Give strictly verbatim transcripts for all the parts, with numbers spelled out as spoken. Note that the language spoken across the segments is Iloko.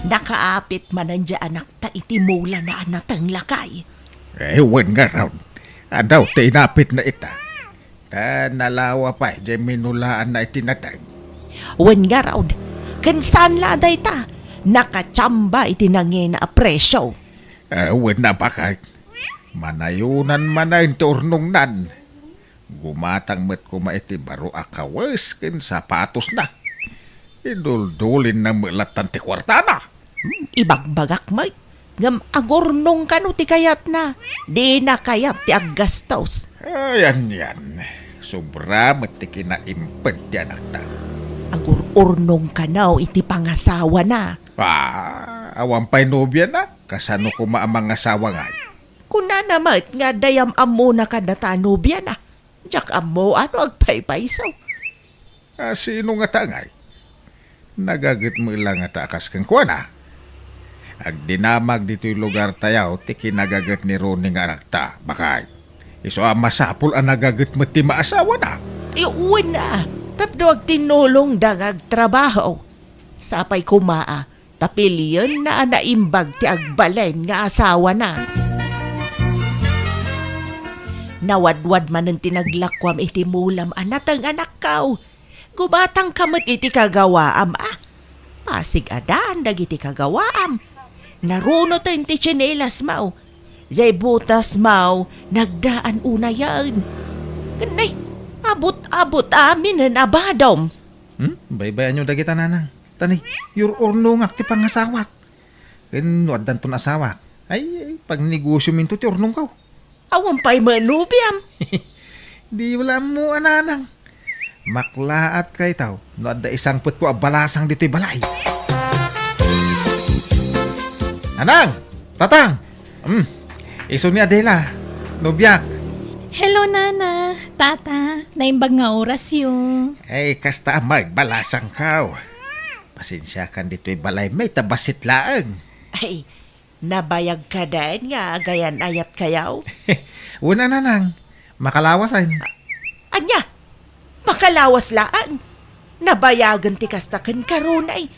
Nakaapit manen diay anakta iti mulana a nateng, lakay. Eh, wen ngarud. Adu ti inapitna ita. Ta nalawa pay diay minulaanna iti nateng. Wen ngarud, ken saan la a dayta, nakachamba iti nangina a presio. Eh, wen a, baket. Manayonan manen ti urnongnan. Gumatang met koma iti baro a kawes ken sapatosna. Iduldulinna met lattan ti kuartana. Hmm, ibagbagak met, ngem agurnong kano ti kayatna. Dina kayat ti aggastos. Ay, anian. Sobra met ti kinaimped ti anakta. Agur-urnong kano iti pangasawana. Ah, awan pay nobiana? Kasano koma a mangasawa ngay? Kunana met nga adda yam-ammona kadata a nobiana. Diak ammo no agpaypayso. A, sino ngata ngay? Nagaget met la ngata a kas kenkuana. Agdinamag ditoy lugartayo ti kinagaget ni Ronnie nga anakta, baket. Isu a masapul a nagaget met ti maasawana. Ay, wen a, tapno agtinnulongda nga agtrabaho. Sapay koma a, ta pilienna a naimbag ti agbalin nga asawana. Nawadwad manen ti naglakuam iti mulam a nateng, anakko. Gumatangka met iti kagawaam a. Pasig-adaan dagiti kagawaam. Narunoten ti tsinelasmo. Diay botasmo, nagdaan unayen. Ken nay, abut-abut aminen a badom. Hmm? Baybay-anyo dagita, nanang. Ta ni, yur-urnongak ti pangasawak. Ken no addanton asawak, ay, ay, pagnegosiominto ti urnongko. Awan pay met nobiam. Di wala ammo a, nanang. Maklaat kayto no adda isangpetko a balasang ditoy balay. Nanang! Tatang! Hmm, isu ni Adela, nobiak. Hello, Nana, Tata. Naimbag nga orasyo. Ay, kasta a magbalasangko. Pasensiakan ditoy balaymi ta bassit laeng. Ay, nabayag kadin nga agayan-ayatkayo? Wen a, nanang, makalawasen. Ania? Makalawas laeng? Nabayagen ti kasta kenka, Ronnie.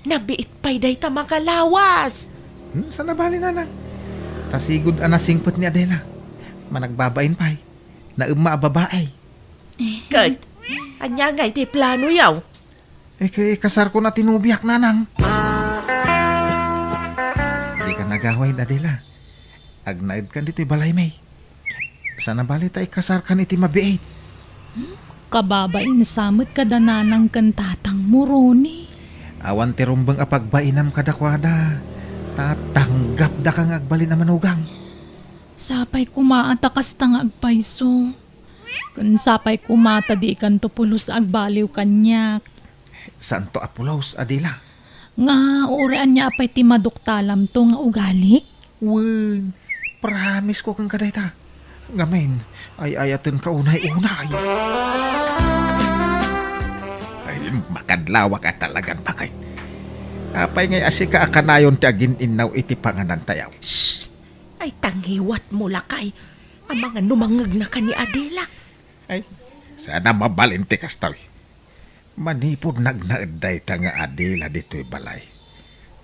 Nabiit pay dayta makalawas. Hmm, saan a bale, nanang. Ta sigud a nasingpet ni Adela. Managbabain pay. Naemma a babai. Ket, ania ngay ti planoyo? Ika-, ikasarkon a ti nobiak, nanang. Dika nagaway, Adela. Agnaedkan ditoy balaymi. Saan a bale ta ikasarkan iti mabiit. Kababain sa met kada nanang ken tatangmo, Ronnie. Awan ti rumbeng a pagbainam kadakuada. Ta tanggapdaka nga agbalin a manugang. Sapay koma a ta kasta nga agpayso. Ken sapay koma ta dikanto pulos agbaliw kaniak. Saanto a pulos, Adela? Nga, uray ania pay ti maduktalamto nga ugalik? Wen, promise ko kenka dayta. Ngamin, ay-ayatenka unay-unay. Ay, makadlawak a talagan, baket. Apay ngay a sika a kanayon ti agin-innaw iti panganantayo? Shh! Ay, ta ngiwatmo, lakay. Amangan no mangngegnaka ni Adela. Ay, saan a mabalin ti kastoy. Manipud nagnaed dayta nga Adela ditoy balay,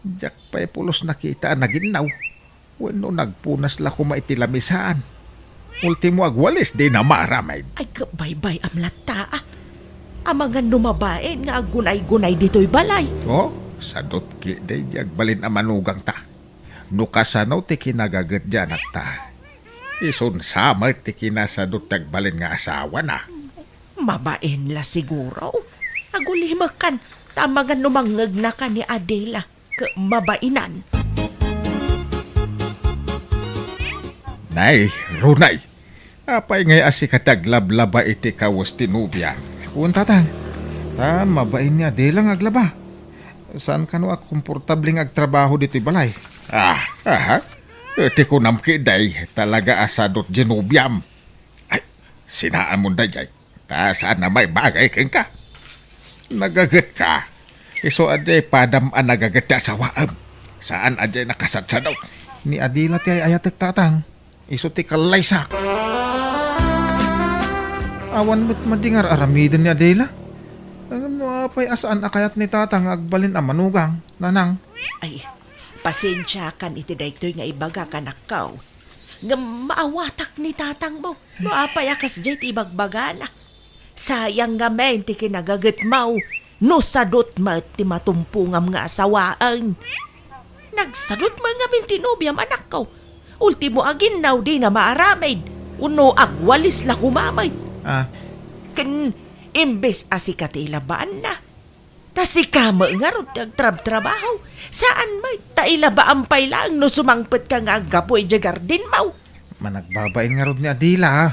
diak pay pulos nakita a naginnaw wenno nagpunas la koma iti lamisaan. Ultimo, agwalis dina maaramid. Ay, ket baybay-am latta a. Amangan no mabain nga aggunay-gunay ditoy balay. Oh, sadut ketdi diay agbalin a manugangta. No kasano ti kinagaget diay anakta, isun sa met ti kinasadut ti agbalin nga asawana. Mabain la siguro. Agulimekan, ta amangan no mangngegnaka ni Adela ket mabainan. Nay, Ronnie, apay ngay a sika ti aglablaba iti kawes ti nobia? Wen, tatang. Ta mabain ni Adela nga aglaba. Saan kano a komportable nga agtrabaho ditoy balay. Ah, aha. Ti kunam ketdi, talaga a sadut diay nobiam. Ay, sinaanmon daydiay. Ta saan a maibagay kenka. Nagagetka. Isu a diay padam a nagaget ti asawaem. Saan a diay nakasadsadut. Ni Adela ti ay-ayatek, tatang. Isu ti kallaysak. Awan met madi nga ar-aramiden ni Adela. Ngem no Apay a saan a kayat ni Tatang nga agbalin a manugang, Nanang? Ay, pasensiakan iti daytoy nga ibagak, anakko. Ngem maawatak ni Tatangmo no apay a kasdiay ti ibagbagana. Sayang ngamin ti kinagagetmo no sadut met ti matumpongam nga asawaen. Nagsadut met ngamin ti nobiam, anakko. Ultimo, aginnaw dina maaramid, wenno agwalis la koma met. Ah. Ken imbes a sika ti ilabaanna, ta sika met ngarud ti agtrabtrabaho. Saan met ta ilabaam pay laeng no sumangpetka nga aggapu idiay gardenmo. Managbabain ngarud ni Adela, ah.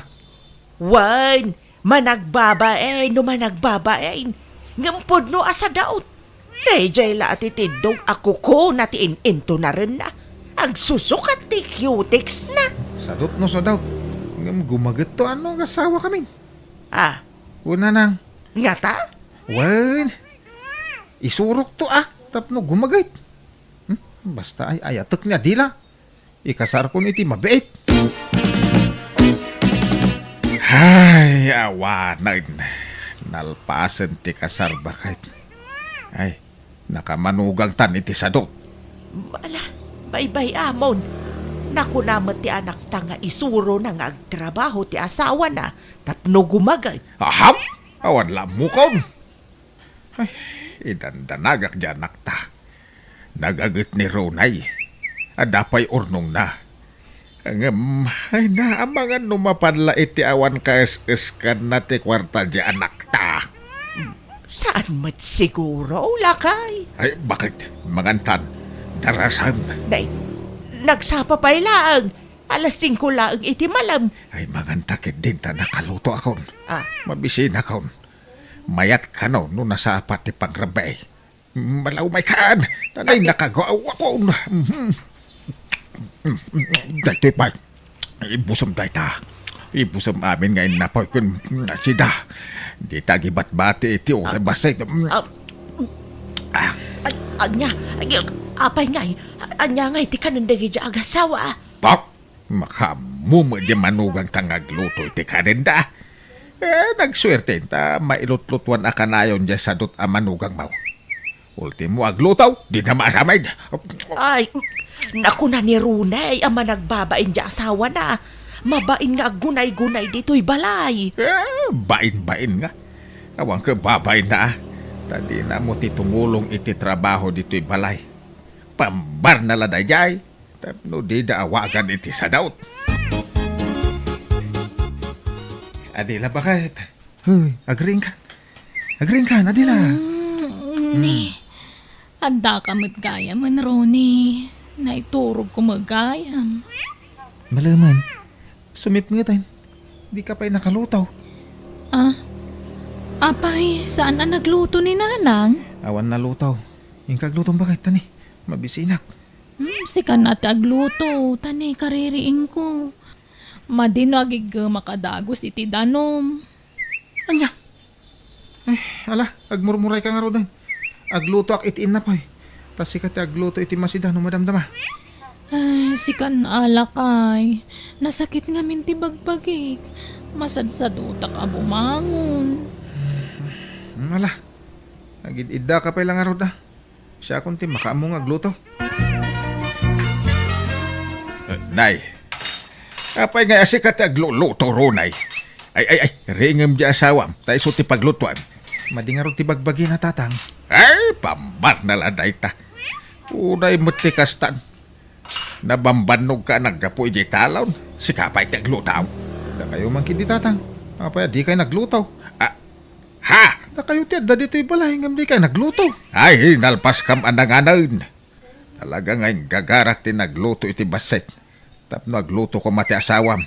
Wen, managbabain no managbabain, ngem pudno a sadaut. Daydiay la a titiddog a kukuna ti in-intunarenna. Agsusukat ti cutex-na. Sadut no sadaut, ngem gumagetto a no agasawakamin. Ah. Kuna nang. Ngata? Wen, isurokto a tapno gumaget. Hmm? Basta ay-ayatek ni Adela. Ikasarkon iti mabiit. Ay, awanen. Nalpasen ti kasar, baket. Ay, nakamanugangtan iti sadut. Ala, baybay-amon. Nakuna met ti anakta nga isurona nga agtrabaho ti asawana tapno gumaget. Aham! Awan la ammokon. Ay, idandanagak diay anakta. Nagaget ni Ronay. Adda pay urnongna. Ngem, ay, naamangan no mapan la iti awan kaes-eskanna ti kuarta diay anakta. Saan met siguro, lakay? Ay, baket? Mangantan. Darasan. Nay, nagsapa pay laeng. Alas singko laeng iti malem. Ay, manganta ketdin ta nakalutoakon. Ah. Mabisinakon. Mayat kano no nasapa ti pangrabbi. Malaw may kaan, ta nay, ay, nakagawakon. Mhm. Daytoy pay. Ibusem dayta. Ibusem amin nga innapoy ken sida. Dita agibatbati iti oras. Ah, bassit. Ah. Ay, ania, ay, apay ngay, ania ngay ti kanen dagiti agasawak? Pak! Makaammo met diay manugangta nga agluto iti kanenda. Eh, nagsuerte ta mailutlutuan a kanayon diay sadut a manugangmo. Ultimo, agluto, dina maaramid. Ay, nakuna ni Ronay a managbabain diay asawana. Mabain nga aggunay-gunay ditoy balay. Eh, bain-bain nga. Awan ket babainna, ah. Ta dina ammo ti tumulong iti trabaho ditoy balay. Pambarna la daydiay. Tapno dida awagan iti sadaut. Adela, baket? Hoy, agriingkan. Agriingkan, Adela. Mm, ni. Hmm. Addaka met gayamen, Ronnie. Naiturogko met gayam. Malemen, sumipngeten. Dika pay nakaluto. Ah? Apay, saan a nagluto ni Nanang? Awan naluto. Inka aglutom, baket, ta ni, mabisinak. Hmm, sika na ti agluto, ta ni kaririingko. Madi no agiggemak a dagus iti danum. Ania? Eh, ala, agmurmurayka ngaruden. Aglutoak iti innapoy. Ta sika ti agluto iti masida no madamdama. Ay, sikan a lakay. Nasakit ngamin ti bagbagik. Masadsadutak a bumangon. Hmm, ala. Agid-iddaka pay la ngarud, ah. Siakon ti makaammo nga agluto. Nay, apay nga sika ti agluluto, Ronay? Ay, ay, ay, riingem diay asawam, ta isu ti paglutoan. Madi ngarud ti bagbagina, Tatang. Ay, pambarna la dayta. Unay met ti kastan. Nabambannogka a naggapu idiay talon. Sika pay ti agluto. Dakayo man ketdi, Tatang. Apay a dikay nagluto? Ah, ha? Dakayo ti adda ditoy balay ngem dikay nagluto. Ay, nalpaskam a nanganen. Talaga nga inggagarak ti nagluto iti bassit. Tapno agluto koma ti asawam.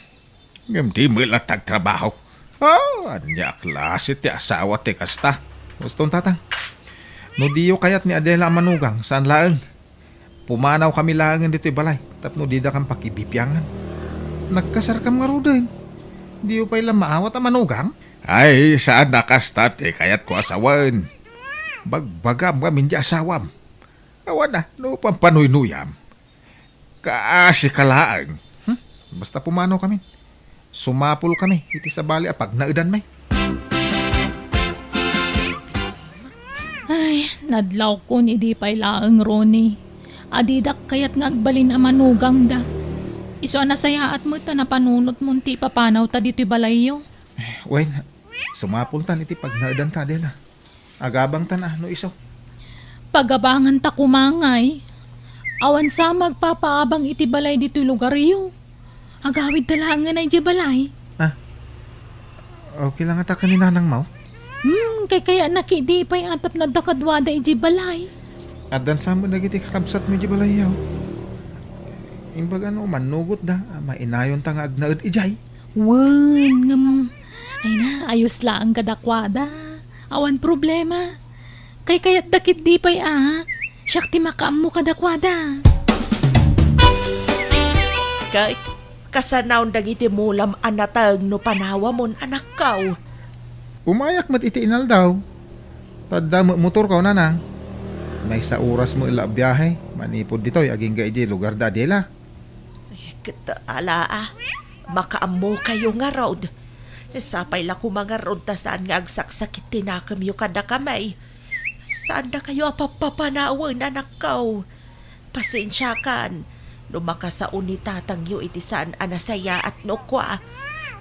Ngem di met latta agtrabaho. Ah, ania a klase ti asawa ti kasta? Uston, Tatang. No diyo kayat ni Adela a manugang, saan laeng. Pumanawkami laengen ditoy balay tapno didakam pakibibiangan. Nagkasarkam ngaruden. Diyo pay la maawat a manugang? Ay, saan a kasta ti kayatko a sawen. Bagbagam ngamin diay asawam. Awan a, no pampanuynuyam. Kaasi ka laeng. Hmm? Basta pumanawkami. Sumapulkami iti sabali a pagnaedanmi. Ay, nadlawkon idi pay laeng, Ronnie. Adidak kayat nga agbalin a manugangda. Isu a nasayaat met ta napanunotmon ti ipapanawta ditoy balayyo. Wen, sumapultan iti pagnaedanta, Adela. Agabangtan a no isu. Pagabanganta koma ngay. Awan sa magpapaabang iti balay ditoy lugaryo. Agawidta laengen idiay balay. Ah, okay lang ata ken ni Nanang Mau? Hmm, kaykayaatna ketdi pay a tapno adda kaduada idiay balay. Addan sa met dagiti kakabsatmo idiay balayyo. Imbag a no mannugotda, ah, mainayonta nga agnaed idiay. Wen, ngem, ay na, ayos laeng kadakuada. Awan problema. Kaykayatda ketdi pay a, siak ti makaammo kadakuada. Ket kasanaon dagiti mulam a nateng no panawamon, anakko? Umayak met iti inaldaw. Ta adda met motorko, Nanang. Maysa oras met la a biahe manipud ditoy agingga idiay lugarda, Adela. Ket ala a, makaammokayo ngarud. Sapay la koma ngarud ta saan nga agsaksakit ti nakemyo kadakami. Saandakayo a pappapanawen, anakko. Pasiensiakan no makasao ni tatangyo iti saan a nasayaat no kua.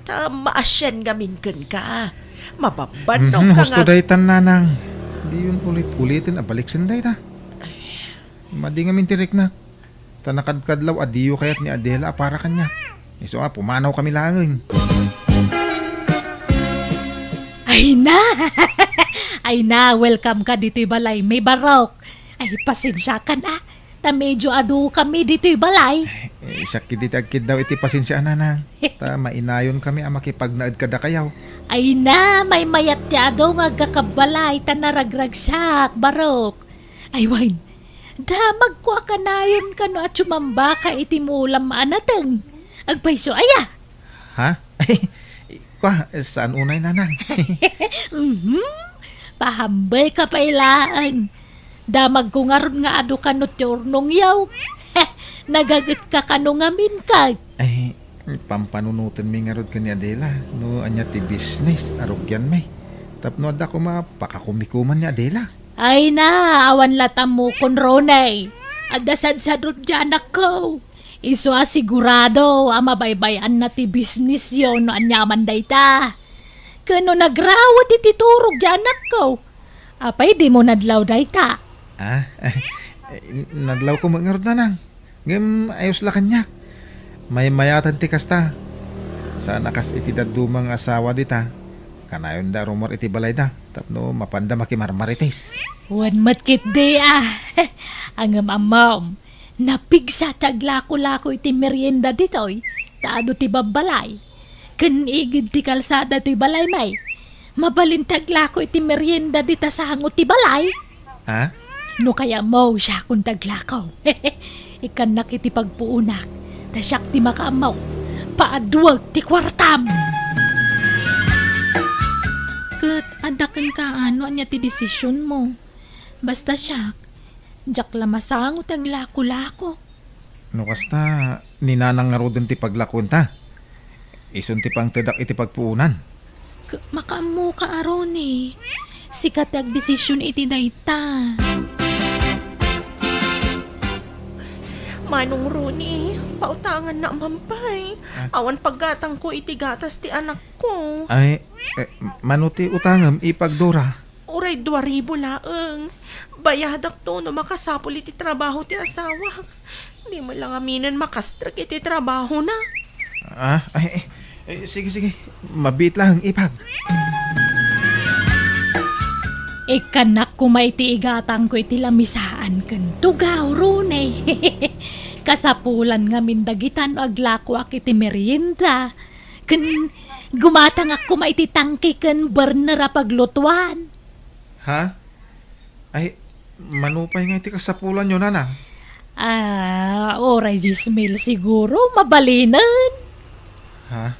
Ta maasian ngamin kenka. Mababannogka Mhm, husto nga daytan, Nanang. Diyon ulit-uliten a baliksen dayta. Madi ngamin ti riknak. Ta nakadkadlaw a diyo kayat ni Adela a para kaniak. Isu a, pumanawkami laengen. Ay na! Ay na, welcome ka ditoy balay, may barok. Ay, pasensiakan a, ta medyo adukami ditoy balay. Eh, siak ketdi ti agkiddaw iti pasensia, Nanang. Ta mainayonkami a makipagnaed kadakayo. Ay na, maymayat ti adu nga agkakabbalay ta naragragsak, barok. Ay wen, damagko a kanayon kano a sumambaka iti mulam a nateng. Agpayso aya? Ha? Kua, saan unay, Nanang? Mhm. Pahambelka pay laeng. Damagko ngarud nga adu kano ti urnongyo. Nagagetka kano ngamin ket. Ay, pampanunotenmi ngarud ken ni Adela no ania ti business a rugianmi. Tapno adda koma pakakumikuman ni Adela. Ay na, awan la't ammokon, Ronnie. Adda sadsadot diay anakko. Isu a sigurado a mabaybay-anna ti bisnisyo no aniaman dayta. Ken no nagrawet iti turog diay anakko, apay dimo nadlaw dayta? Ah, nadlawko met ngarud, Nanang. Ngem ayos la kaniak. Maymayatan ti kasta. Saan a kas iti dadduma nga asawa dita. Kanayonda a rummuar iti balayda tapno mapanda makimarmarites. Wen met ketdi a. Ngem ammom, napigsa ti aglako-lako iti merienda ditoy ta adu ti babbalay. Ken igid ti kalsada toy balaymi. Mabalin ti aglako iti merienda dita sango ti balay. Ha? No kayatmo, siakon ti aglako. Ikkannak iti pagpuonak, ta siak ti makaammo. Paaduek ti kuartam! Ket adda kenka no ania ti desisionmo. Basta siak, diak la masango ti aglako-lako. No kasta, ni Nanang ngaruden ti paglakuenta. Isun ti pangtedak iti pagpuonan. K-, makaammoka a, Ronnie. Sika ti agdesision iti dayta. Manong Ronnie, pautangannak man pay. Ah. Awan paggatangko iti gatas ti anakko. Ay, eh, mano ti utangem, Ipag Dora? Uray dua ribu laeng. Bayadakto no makasapul iti trabaho ti asawak. Di met la ngaminen makastrek iti trabahona. Ah, ay, eh, eh, sige, sige. Mabiit lang, Ipag. Ikkannak koma iti igatangko iti lamisaan ken tugaw, Ronnie. Kasapulan ngamin dagita no aglakoak iti merienda. Ken gumatangak koma iti tangke ken burner a paglutuan. Ha? Ay, mano pay nga iti kasapulanyo, Nanang? Ah, uray dies mil siguro, mabalinen. Ha?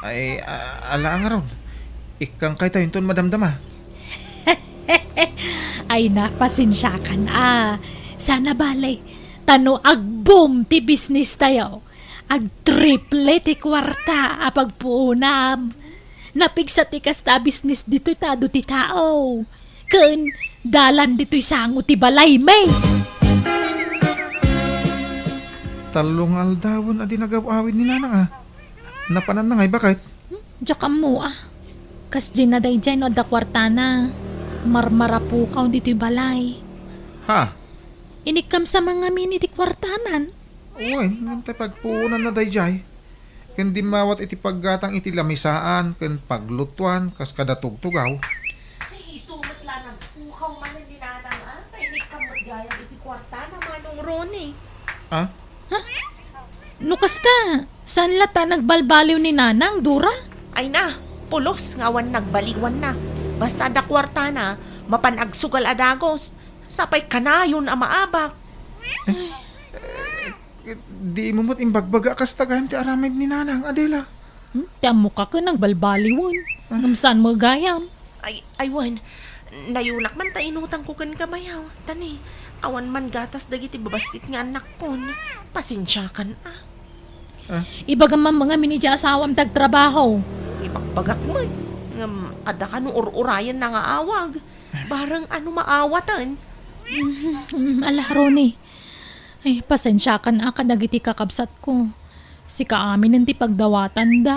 Ay, a-, ala ngarud. Ikkankayto inton madamdama. Ay, na, pasensiakan a. Sana bale, ta no agboom ti bisnistayo, agtriple ti kuarta a pagpuonam. Napigsa ti kasta a bisnis ditoy ta adu ti tao. Ken dalan ditoy sango ti balaymi. Tallo nga aldawen a di nagaw-awid ni Nanang, a. Napananna ngay, baket? Hmm, diak ammo, a. Kasdiay na daydiay no adda kuartana. Marmarapukaw ditoy balay. Ha? Inikkam sa mangamin iti kuartanan. Wen, ngem tay pagpuonanna daydiay. Ken dimmawat iti paggatang iti lamisaan ken paglutuan kas kada tugtugaw. Ay, isu met la nagpukaw manen ni Nanang, a. Tay inikkam met gayam iti kuartana, Manong Ronnie. A? Ha? No kasta, saan latta nagbalbaliw ni Nanang, Dora? Ay na, pulos nga awan nagbaliwanna. Basta adda kuartana, mapan agsugal a dagus. Sapay kanayon a maabak. Eh, di mo met imbagbaga a kasta gayam ti aramid ni Nanang, Adela. Hmm? Ti ammok a ken nagbalbaliwen. Ah. Ngem saan met gayam? Ay, ay, wen. Nayunak man ta inutangko kenka bayaw. Ta ni, awan man gatas dagiti babassit nga annakkon. Pasensiakan, a. Ah. Ibagam man ngamin iti asawam ti agtrabaho. Ibagbagak met. Ngem, adda kano ur-urayenna nga awag. Bareng ano maawaten. Mm, ala, Ronnie. Ay, pasensiakan a kadagiti kakabsatko. Sika aminen ti pagdawatanda.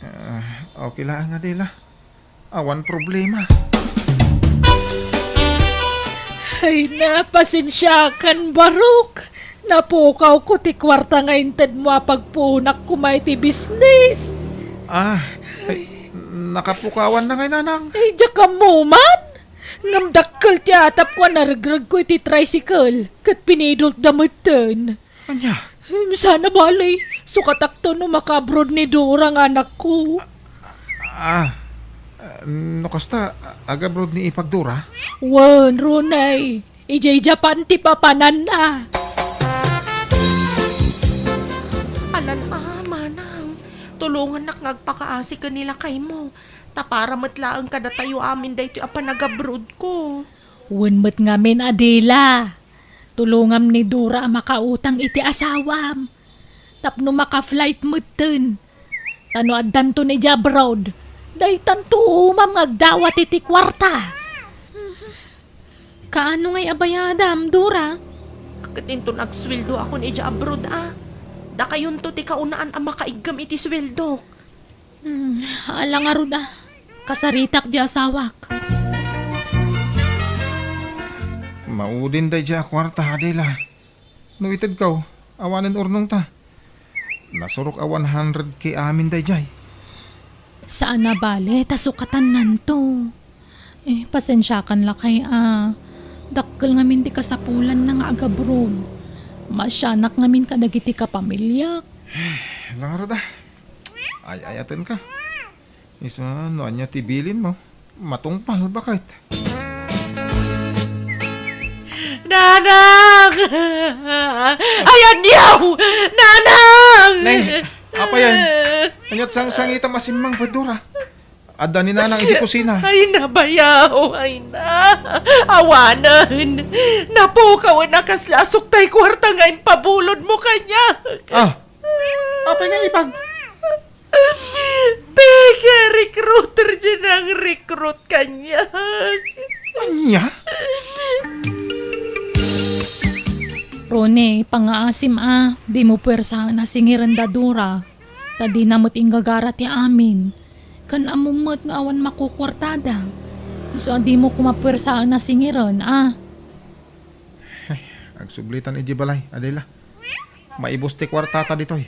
Ah, okay laeng, Adela. Awan problema. Ay na, pasensiakan, Barok. Napukawko ti kuarta nga intedmo a pagpuonak koma iti bisnis. Ah, ay, nakapukawanna ngay, Nanang? Ay, diak ammo man. Ngem dakkel ti atapko a naregregko iti tricycle, ket pinidultda metten. Ania? Em, sana bale, sukatakto no maka-abroad ni Dora nga anakko. Ah, no kasta, ag-abroad ni ipag Dora? Wen, Ronnie. Idiay Japan ti papananna. Alan a, manang, tulongannak nga agpakaasi ken ni lakaymo, ta para met laeng kadatayo amin daytoy a panag-abroadko. Wen met ngamin, Adela. Tulongam ni Dora a makautang iti asawam. Tapno maka-flight metten. Ta no addanton idiay abroad, daytanto umam nga agdawat iti kuarta. Kaano ngay a bayadam, Dora? Ket inton agsueldoakon idiay abroad, a. Dakayonto ti kaunaan a makaiggem iti sueldok. Hmm, ala ngarud a. Kasaritak di asawak. Maudin daydiay a kuarta, Adela. No itedko, awanen urnongta. Nasurok a one hundred K amin daydiay. Saan a bale, ta sukatannanto. Eh, pasensiakan lakay a. Dakkel ngamin ti kasapulanna nga agabroad. Maasianak ngamin kadagiti kapamiliak. Langarod a. Ay-ayatenka. Isu no ania ti bilinmo, matungpal, baket. Nanang! Ay, aniaw! Nanang! Nay, apay yan? Aniat sangsangitam a simmangpet, Dora? Adda ni Nanang iti kusina. Ay, nabayaw! Ay na! Awanen! Napukawen a kasla asuk tay kuarta nga impabulodmo kaniak! Ah! Apay nga ipag- Peke, recruiter diay nang-recruit kaniak. Ania? Rone, pangaasim a, dimo puersaen a singiren da Dora, ta dina met inggagara ti amin. Ken ammom met nga awan makukuartada. Isu a dimo koma puersaen a singiren, a. Ay, agsublitan idiay balay, Adela. Maibus ti kuartata ditoy.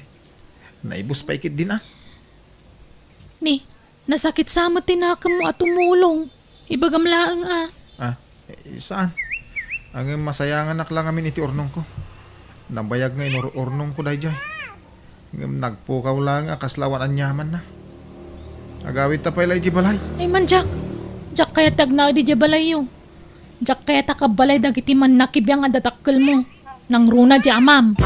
Naibus pay ketdin a. Ni, nasakit sa met ti nakemmo a tumulong. Ibagam laeng a. Ah, eh, saan? Ngem masayanganak la ngamin iti urnongko. Nabayag nga inur-urnongko daydiay. Ngem nagpukaw laeng a kasla awan aniamanna. Agawidta pay la idiay balay. Ay man, Jack. Diak kayat ti agnaed idiay balayyo. Diak kayat a kabbalay dagiti mannakibiang a dadakkelmo. Nangruna di amam.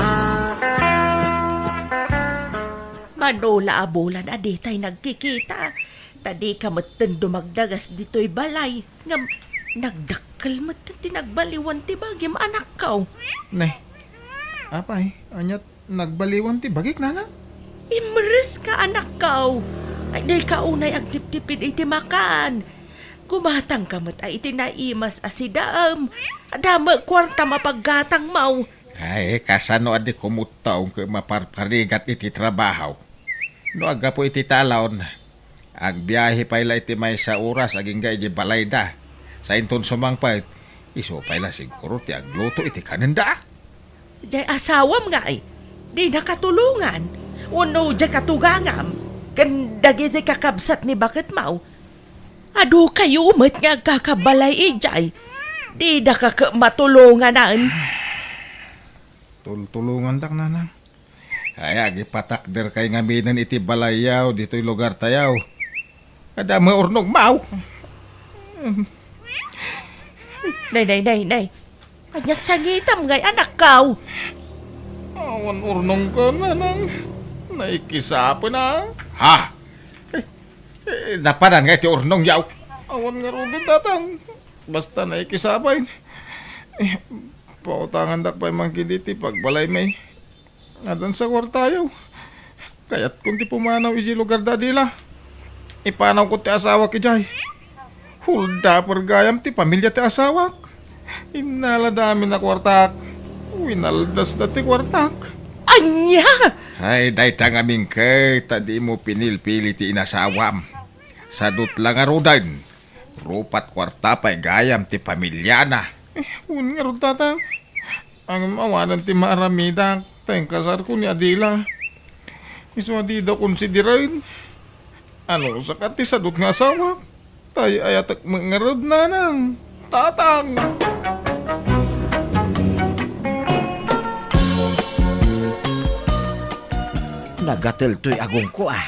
Mano la a bulan a ditay nagkikita, ta dika metten dumagdagas ditoy balay, ngem nagdakkel metten ti nagbaliwan ti bagim, anakko. Ne, apay, aniat nagbaliwan ti bagik, Nanang? Imreska, anakko. Ay, dayka unay agtiptipid iti makan. Gumatangka met a iti naimas a sidaam. Adda met kuartam a paggatangmo. Ay, kasano a di kumutta ket maparparigat iti trabaho? No aggapu iti talon, agbiahe pay la iti maysa oras agingga iti balayda. Sainton sumangpet, isu pay la siguro ti agluto iti kanenda. Jay asawam ngay, di nakatulongan. Wenno jay katugangam, ken dagiti kakabsat ni baketmo. Adu kayo met nga agkakabalay idiay. Di da ka ket matulonganan. Tultulongandak, nanang. Ay, agipatakderkay ngaminen iti balayyaw ditoy lugartayaw. Adda met urnongmaw. Nay, nay, nay, nay. Aniat sangitam ngay anakkaw? Awan urnongko, nanang. Naikisapen a. Ha? Eh, eh, napanan nga iti urnongyaw. Awan ngaruden, tatang. Basta naikisapen. Eh, pautangandak pay man kadi ti pagbalaymi. Addan sa kuartayo. Kayatkon ti pumanaw iti lugar da Adila. Ipanawko ti asawak idiay. Huldaper gayam ti pamilia ti asawak. Innalada amin a kuartak. Winaldasda ti kuartak. Ania? Ay, dayta ngamin ket ta dimo pinilpili ti inasawam. Sadut la ngaruden. Rupat kuarta pay gayam ti pamiliana. Eh, wen ngarud, tatang. Ngem awanen ti maaramidak, ta inkasarko ni Adila. Isu a dida konsideren. Anusaka ti sadut nga asawak? Tay ayatek met ngarud, nanang, tatang. Nagateltoy agongko a.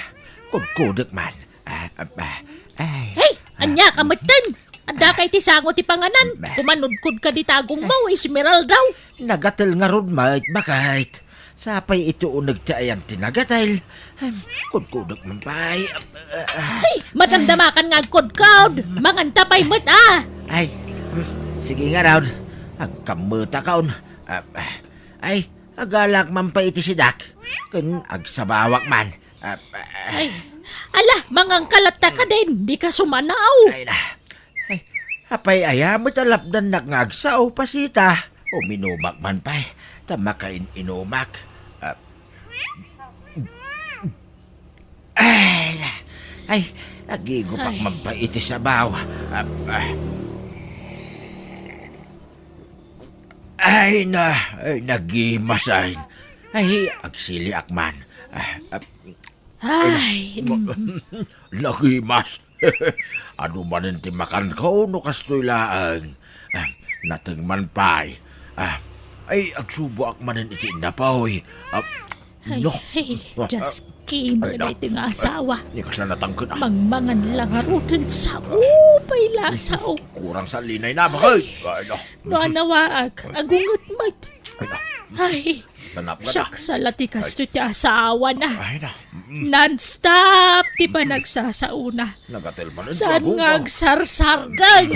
Kudkudek man. Ah, ah, ah, ay. Hey, ania ka metten? Adda kay ti sango ti panganan. Kumanudkod ka di tagongmo, Esmeralda. Nagatel ngarud met, baket. Sapay iti uneg ti ayan ti nagatel. Em, kudkudek man pay. Ah, ah, ah. Hey, madamdamakan nga agkudkod. Manganta pay met, ah. Ay, mm, sige ngarud. Agkammetakon. Ah, ah, ay, agalak man pay iti sidak. Ken agsabawak man. Ah, ah. Ay, ala, mangangkalatta ka din, di ka sumanaw. Ay na. Ay, apay aya met a lapdannak nga agsao, Pasita? Uminumak man pay, ta makain-inumak. Ah. Ay, na. Ay, agigupak Ay. man pay iti sabaw. Ah, ah. Ay na, ay, nagimas ay. Ay, agsiliak man. Ah, ah, Ay, mm. Nagimas. Adu manen ti makanko no kastoy laeng. Ah, nateng man pay. Ah, ay, agsuboak manen iti innapoy. Ah, Ay, no. Ay, just kidding, Ay, no. Daytoy nga asawa. Ni kasla natangken, ah. Mangmangan la ngaruden, sao pay la, sao. Kurang sa linay na, bakit? Ay, no. No anawaak, agunget met. Ay, no. Ay, Nanapka na. Siak sa la ti kastoy ti asawana. Ay, na. Mm. Non-stop ti panagsasaona. Nagatel man ito Saan agung, nga ah. agsarsargeng?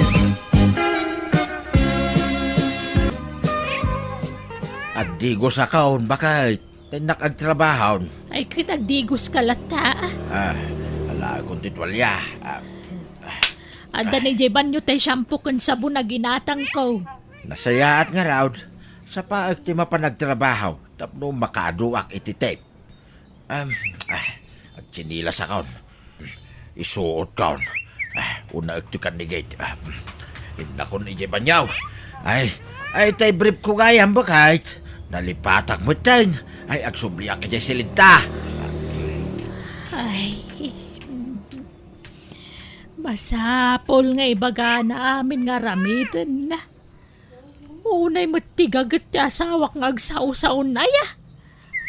Agdigos akon, baket. Tennak agtrabahon. Ay, ket agdigos ka latta. Ah, alaekon ti tualya. Ah. Adda ni jay banyo tay shampoo ken sabon a ginatangko. Nasayaat ngarud. Sapaek ti mapan agtrabaho tapno makaaduak iti tip. Am, ah, agtsinilas akon. Isuotkon. Ah, unaek ti kannigit. Ah, innakon idiay banyaw. Ay, ay, tay brief ko gayam, baket. Nalipatak metten. Ay, agsubliak idiay silidta. Ay, masapul nga ibagana amin nga aramidenna. Unay met ti gaget ti asawak nga agsao-saonay a.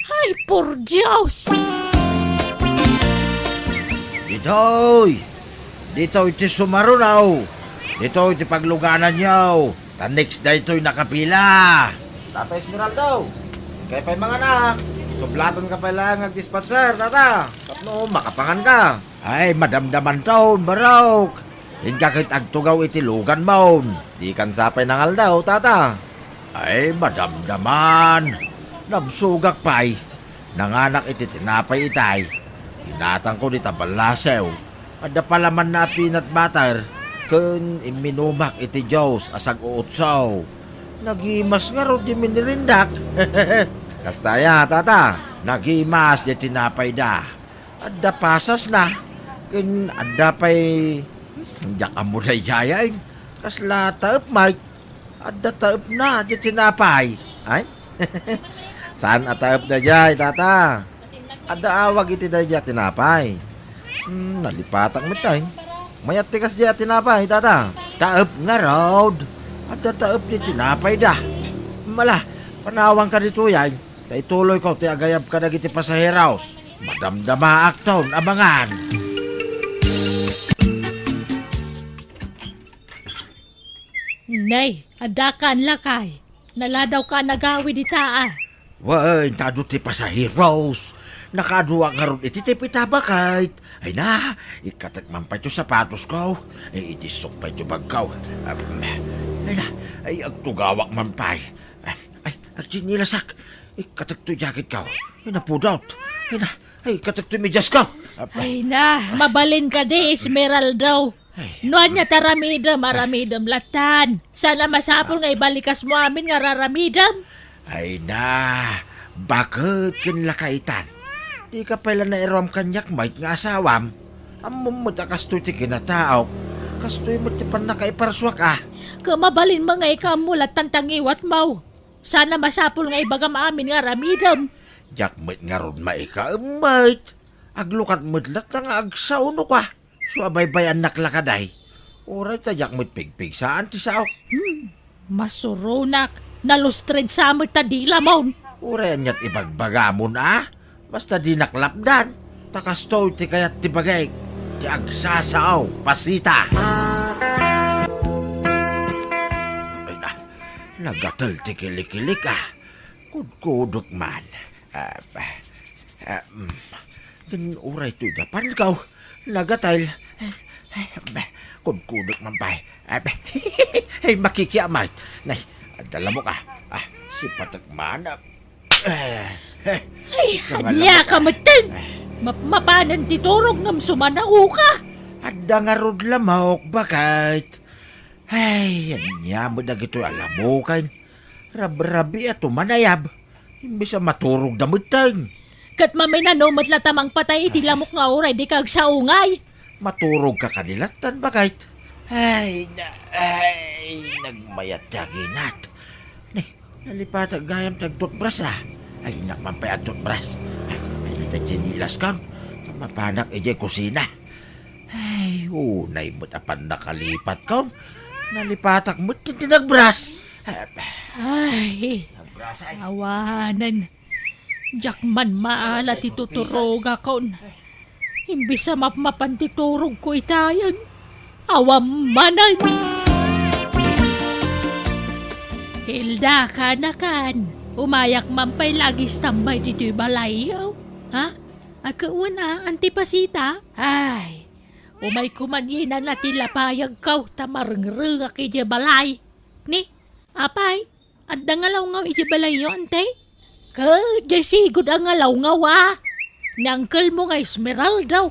Ay, por Dios! Ditoy! Ditoy ti sumarunaw! Ditoy ti paglugananyo! Ta next daytoy nakapila! Tata Esmeraldo, kay pay mangana, sublaten ka pay laeng nga agdispatser, tata, tapno makapangan ka. Ay, madamdamanton, barok. Inka ket agtugaw iti luganmon. Dikan sa pay nangaldaw, tata. Ay, madamdaman. Nabsogak pay. Nanganak iti tinapay itay. Ginatangko dita ballasew. Adda palamanna a peanut butter. ken imminumak iti juice a sag-uutsaw. Nagimas ngarud ti minirindak. Kasta aya, tata, nagimas ti tinapayda. Adda pasasna, ken adda pay, diak ammo daydiayen. Kasla taep met. Adda taepna ti tinapay. Ay? Saan a taep daydiay, tata? Adda awag iti daydiay a tinapay. Hmm, nalipatak met ay. Mayat ti kasdiay a tinapay, tata? Taep ngarud. Adda taep ti tinapayda. Mala, panawanka ditoy ay. Ta ituloyko ti agayab kadagiti pasaheros. Madamdamaakton a mangan. Nay, addakan lakay. Naladawka a nagawid ita a. Wen, ta adu ti pasaheros. Nakaduak ngarud iti tip ita, baket. Ay na, ikkatek man pay ti sapatosko. Ay, idissok pay ti bagko. Am, ay na, ay, agtugawak man pay. Ay, agtsinilasak. Ikkatek ti jacketko. Ay, napudot. Ay na, ay, ikkatek ti mediasko. Am, Ay na, mabalin kadi, Esmeralda. Ay. No ania ti aramidem, aramidem lattan. Sana masapul nga ibalikas mo amin nga raramidem. Ay na, baket ken lakaytan. Dika pay la nairuam kaniak met nga asawam. Ammom met a kastoy ti kinataok. Kastoy met ti pannakaiparsuak a. Ket mabalin met nga ikaammo lattan ti ngiwatmo. Sana masapul nga ibagam amin nga aramidem. Diak met ngarud maikaemmet. Aglukat met latta nga agsaonok a. Isu a baybay-annak la kadi. Uray ta diak met pigpigsaan ti saok. Hmm, masuronak. Nalustred sa met ta dilamon. Uray aniat ibagbagamon a. Basta dinak lapdan. Ta kastoy ti kayat ti bagik. Ti agsasao, pasita. Ay na, nagatel ti kilikilik a. Kudkudok man. Ah, ah, mm. Ken uray toy dapanko. Nagatel. Ay, ah, kudkudok man pay. Ah, ay, makikiamay. Nay, adda lamok a. Ah, sipatek man. Ah, ah, Ay, ania ka metten? Map-, mapanen ti turog ngem sumanaoka. Adda ngarud lamok, baket. Ay, ania met dagitoy a lamoken. Rabrabiato manayab. Imbes a maturogda metten. Ket maminano met latta mangpatay iti lamok nga uray dika agsaungay. Maturogka kadi lattan, baket. Ay, na, ay, nagmayat ti aginat. Nay, nalipatak gayam ti agtutbras a. Ay, innak man pay agtutbras. Ay, ay, ita tsinilaskon. Ta mapanak idiay kusina. Ay, unay met a pannakalipatkon. Nalipatak met ti nagbras. Ay, Nabrasay. Awanen. Diak man maala ti tuturogakon. Imbes a mapmapan ti turogko itayen, awan manen. Hilda, kanakan, umayak man pay la agistambay ditoy balayyo. Ha? Agkawan a, Auntie Pasita? Ay, umayko man inana ti lapayagko ta marengrengak idiay balay. Ni, apay, adda nga lawngaw idiay balayyo, Auntie? Ket diay sigud a nga lawngaw a. Ni uncle mo nga Esmeralda.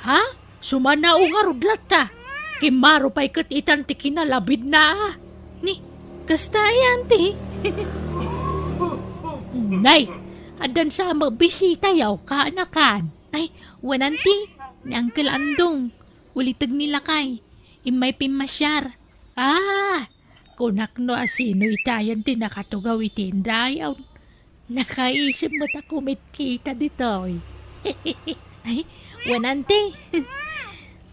Ha? Sumanao ngarud latta. Kimmaro pay ket itan ti kinalabidna a. Ni, kasta ay, Auntie? Nay, addan sa mabisitayo, kanakan. Ay, wen, Auntie, ni Uncle Andong. Uliteg ni lakay. Immay pimmasiar. Ah! Kunak no asino itayen ti nakatugaw iti indayon. Nakaisip met a kumitkita ditoy. Ay, wen, Auntie.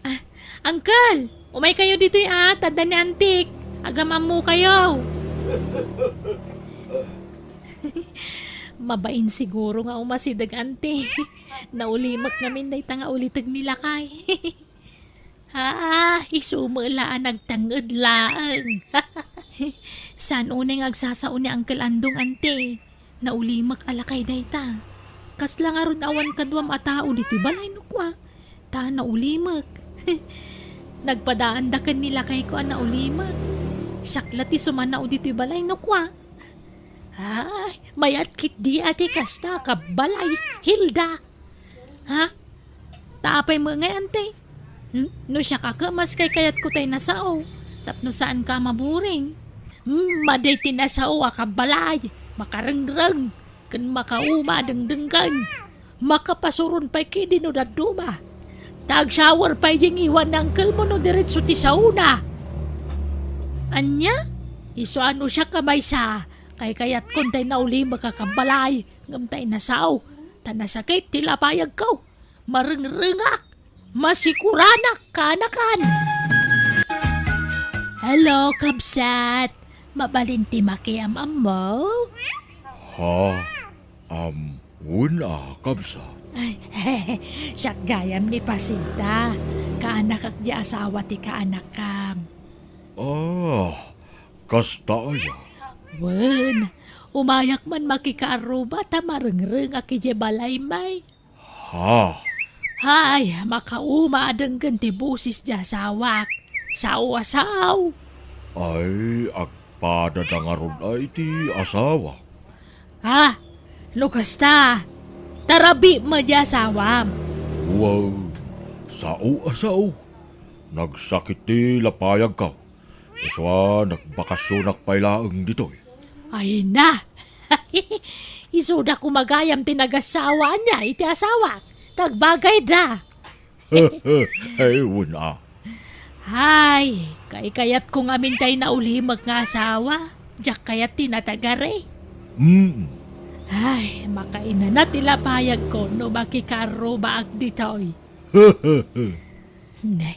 Ah, Uncle, umaykayo ditoy a, ta adda ni Auntie. Agam-ammokayo. Mabain siguro nga umasideg, Auntie. Naulimek ngamin dayta nga uliteg ni lakay. Ah, isu met la a nagtanged laeng. Saan unay nga agsasao ni Uncle Andong, Auntie? Naulimek a lakay dayta. Kasla ngarud awan kaduam a tao ditoy balay no kua. Ta naulimek. Nagpadaanda ken ni lakayko a naulimek. Siak la ti sumanao ditoy balay no kua. Ay, mayat ketdi a ti kasta a kabbalay, Hilda. Ha? Ta apay met ngay, Auntie? Hmm? No siak a kemas, kaykayatko tay nasao, tapno saanka a maburing. Hmm, madi ti nasao a kabbalay, makarengreng, ken makauma a dengdenggen. Makapasuron pay ketdi no dadduma. Ta agshower pay diay ngiwan ni angkelmo no diretso ti saona. Ania? Isu a no siak a maysa, kaykayatko tay naulimek a kabbalay, ngem tay nasao, ta nasakit ti lapayagko. Marengrengak. Masikuranak kaanakan. Hello, kabsat. Mabalin ti makiam-ammo? Ha? Am, wen a, kabsat. Ay, siak gayam ni Pasita. Kaanakak diay asawa ti kaanakkam. Ah, kasta aya? Wen, umayak man makikaarruba ta marengrengak idiay balay, may. Ha? Hay, makauma a denggen ti bosis ti asawak. Sao a sao. Ay, agpadada ngarud ay ti asawak. Ha? No kasta, tarabi met ti asawam. Wow, sao a sao. Nagsakit ti lapayagko. Isu a nagbakasionak pay laeng ditoy. Ay na! Isuda koma gayam ti nagasawa ania iti asawak. Tagbagayda. Ay, wen a. Hay, kaykayatko ngamin tay naulimek nga asawa. Diak kayat ti natagari. Mm. Ay, makainana ti lapayagko no makikaarrubaak ditoy. Ne,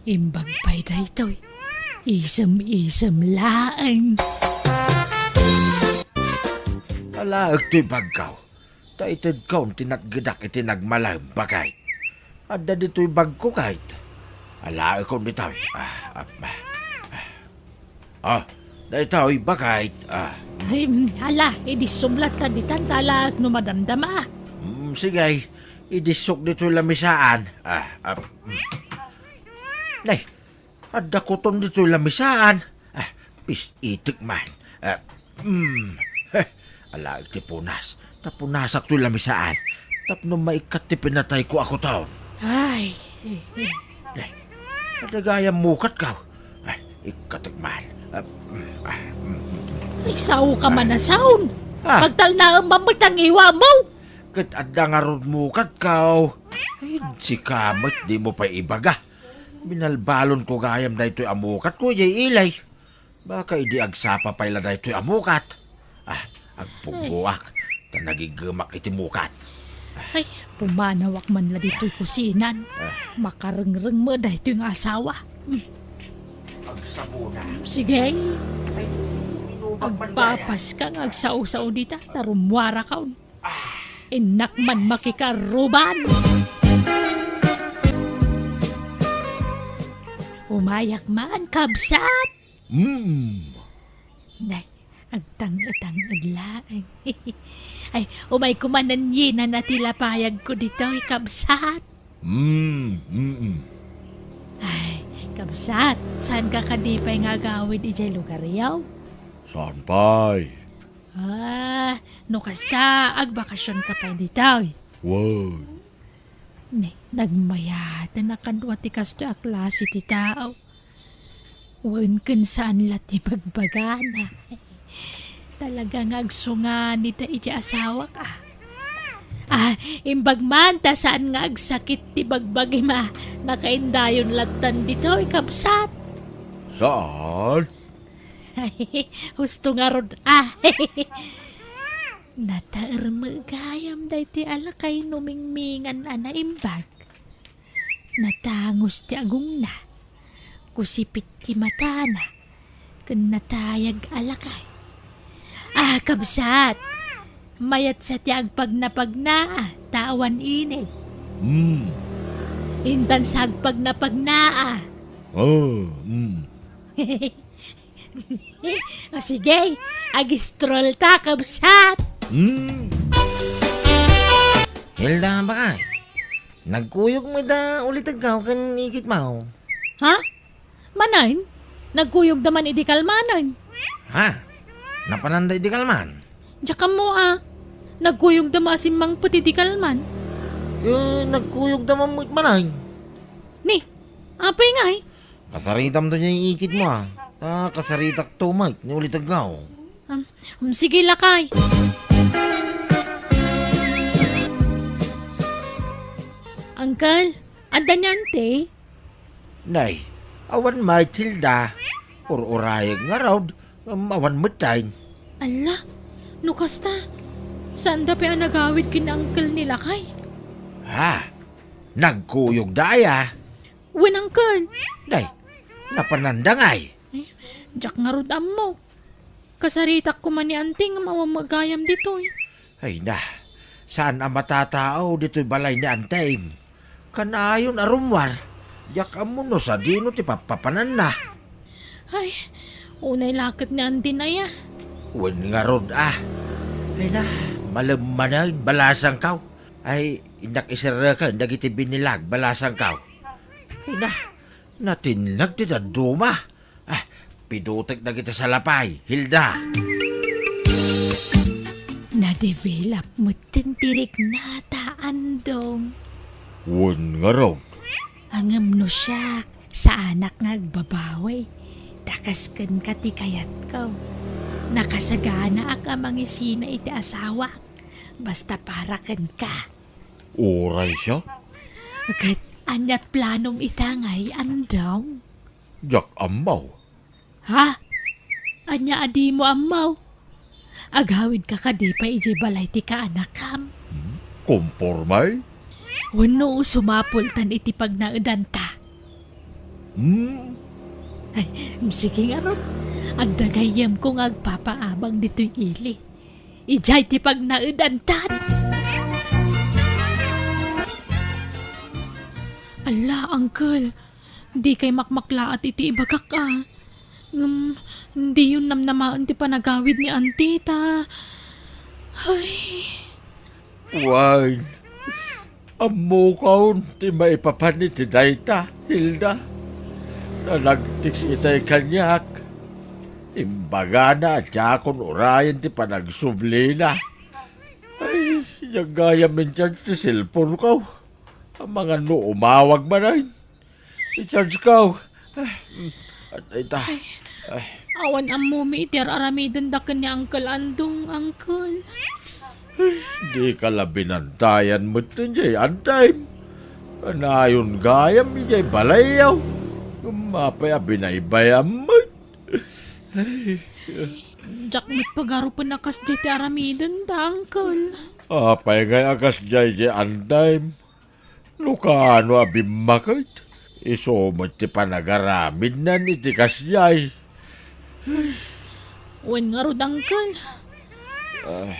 imbag pay daytoy. Isem-isem laeng. Alaek toy bagko. Ta itedkon ti natgedak iti nagmalem, baket. Adda ditoy bagko, ket. Alaekon ditoy. Ah, ah, ah. Ah, daytoy, baket. Ah. Ay, mm, ala, idissum latta ditan ta alaek no madamdama. Mm, sige, idissok ditoy lamisaan. Ah, ah, mm. Nay, adda kuton ditoy lamisaan. Ah, pis-itek man. Ah, mm. Heh, alaek ti punas. Ta punasak toy lamisaan. Tapno maikkat ti pinatayko a kuton. Ay. Nay, adda gayam mukatko. Ah, ikkatek man. Ah, mm, ah, mm, mm. Ay, sao ka man a saon. Ah. Pagtalnaem man met ti ngiwammo. Ket adda ngarud mukatko. Ay, sika met dimo pay ibaga. Binalbalonko gayam daytoy a mukatko idiay ili. Baka idi agsapa pay la daytoy a mukat. Ah, agpuggoak, ta nagiggemak iti mukat. Ay, pumanawak man la ditoy kusinan. Ah. Makarengreng met daytoy nga asawa. Hmm. Agsabuna. Sige. Ay, inubak man gayam. Agpapas ka nga agsao-sao dita, ta rummuarakon. Innak man makikaarrubaak. Umayak man, kabsat. Mm. Nay, agtang-etang-et laeng. Ay, umayko man a yenana ti lapayagko ditoy, kabsat. Mm, mm, mm. Ay, kabsat, saanka kadi pay nga agawid idiay lugaryo? Saan pay? Ah, no kasta, agbakasionka pay ditoy. Wow. Ne, nagmayaten a kadua ti kastoy a klase ti tao. Wen ken saan la ti bagbagana. Talaga nga agsunganida iti asawak, ah. Ah, imbag man ta saan nga agsakit ti bagbagim a nakaindayon lattan ditoy, kabsat. Saan? Husto ngarud, ah. Nataer met gayam daytoy a lakay no mingmingan a naimbag. Natangus ti agongna, kusipit ti matana, ken natayag a lakay. Ah, kabsat, mayat sa ti agpagnapagna, ta awan init. Mm. Intan sa agpagnapagna, ah. Oh, mm. O sige, ag-stroll ta, kabsat! Hmm. Hilda, bakay. Nagkuyog met da ulitedkaw ken ikitmo. Ha? Manen? Nagkuyogda man idi kalmanen. Ha? Napananda idi kalman? Diak ammo a. Nagkuyogda man a simmangpet idi kalman. Eh, nagkuyogda man met manen. Ni, Apay ngay? Kasaritamto diay ikitmo, a. Ta kasaritakto met ni uliteg. Um, um, sige, lakay. Uncle, adda ni Auntie? Nay, awan met, Hilda. Ur-urayek ngarud, um, awan met tay. Alla, no kasta, saanda pay a nagawid ken ni Uncle ni lakay? Ha? Nagkuyogda aya? Wen, Uncle. Nay, napananda ngay? Eh, diak ngarud ammo. Kasaritak koma ni Auntie ngem awan met gayam ditoy. Ay na, saan a matatao ditoy balay ni Auntie. Kanayon a rummuar, diak ammo no sadino ti pappapananna. Ay, unay la ket ni Auntie aya. Wen ngarud a. Ay na, malem manen, balasangko. Ay, innak iserreken dagiti binilag, balasangko. Ay na, natinnag ti dadduma. Ah, pidutek dagiti salapay, Hilda. Na-develop metten ti riknata, Andong. Wen ngarud. Ngem no siak, saanak nga agbabawi. Ta kas kenka ti kayatko. Nakasaganaak a mangisina iti asawak. Basta para kenka. Uray siak? Ket aniat planom ita ngay, Andong? Diak ammo. Ha? Ania a dimo ammo? Agawidka kadi pay idiay balay ti kaanakam? Hmm? Komporme? Wenno sumapultan iti pagnaedanta? Hmm? Ay, sige ngarud. Adda gayyemko nga agpapaabang ditoy ili. Idiay ti pagnaedantan. Alla, Uncle, dikay makmaklaat iti ibagak a. Ngem, diyon namnamaen ti panagawid ni Auntie ta. Ay. Wen, ammokon ti maipapan iti dayta, Hilda. Ta nagtext itay kaniak. Imbagana a diakon urayen ti panagsublina. Ay, diak gayam in-charge ti cellphone-ko. Amangan no umawag manen. I-charge-ko. Ah, mm, at ita. Ay. Awan ammomi iti ar-aramidenda ken ni Uncle Andong, Uncle. Dika la binantayan met diay Auntie. Kanayon gayam idiay balayyo. Apay a binaybayam met. Diak met pagarupen a kasdiay ti aramidenda, Uncle. Apay ngay a kasdiay diay Auntie? No kaano a bimmaket, isu met ti panagaramidnan iti kasdiay. Wen ngarud, Uncle. Ay.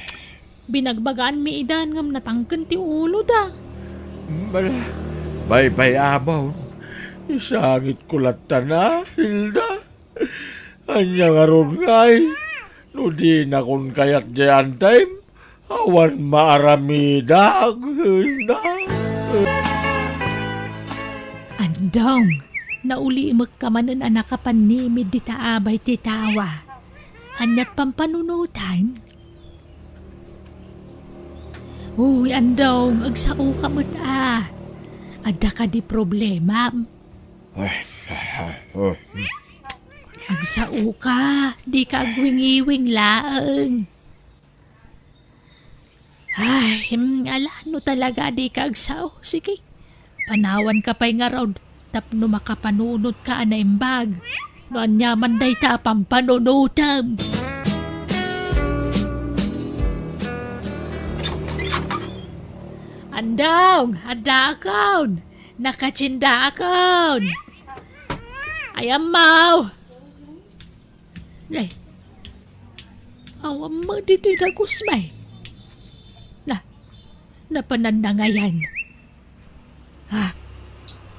Binagbagaanmi idan ngem natangken ti uloda. Bala, baybay-amon. Isangitko latta na, Hilda. Ania ngarud ngay? No dinakon kayat diay Auntie, awan maaramidak. Andong, naulimekka manen a nakapannimid dita abay ti tawa. Aniat pampanunotam? Uy, Andong, agsaoka met a. Adda kadi problemam? Agsaoka, dika agwingiwing laeng. Ay, hmm, ala, no talaga dika agsao, sige. Panawanka pay ngarud, tapno makapanunotka a naimbag. No aniaman dayta a pampanunotam. Andong, addaakon. Nakatiendaakon. Ay, ammaw. Nay, awan met ditoy dagus, may. Na, napanannangayan. Ha,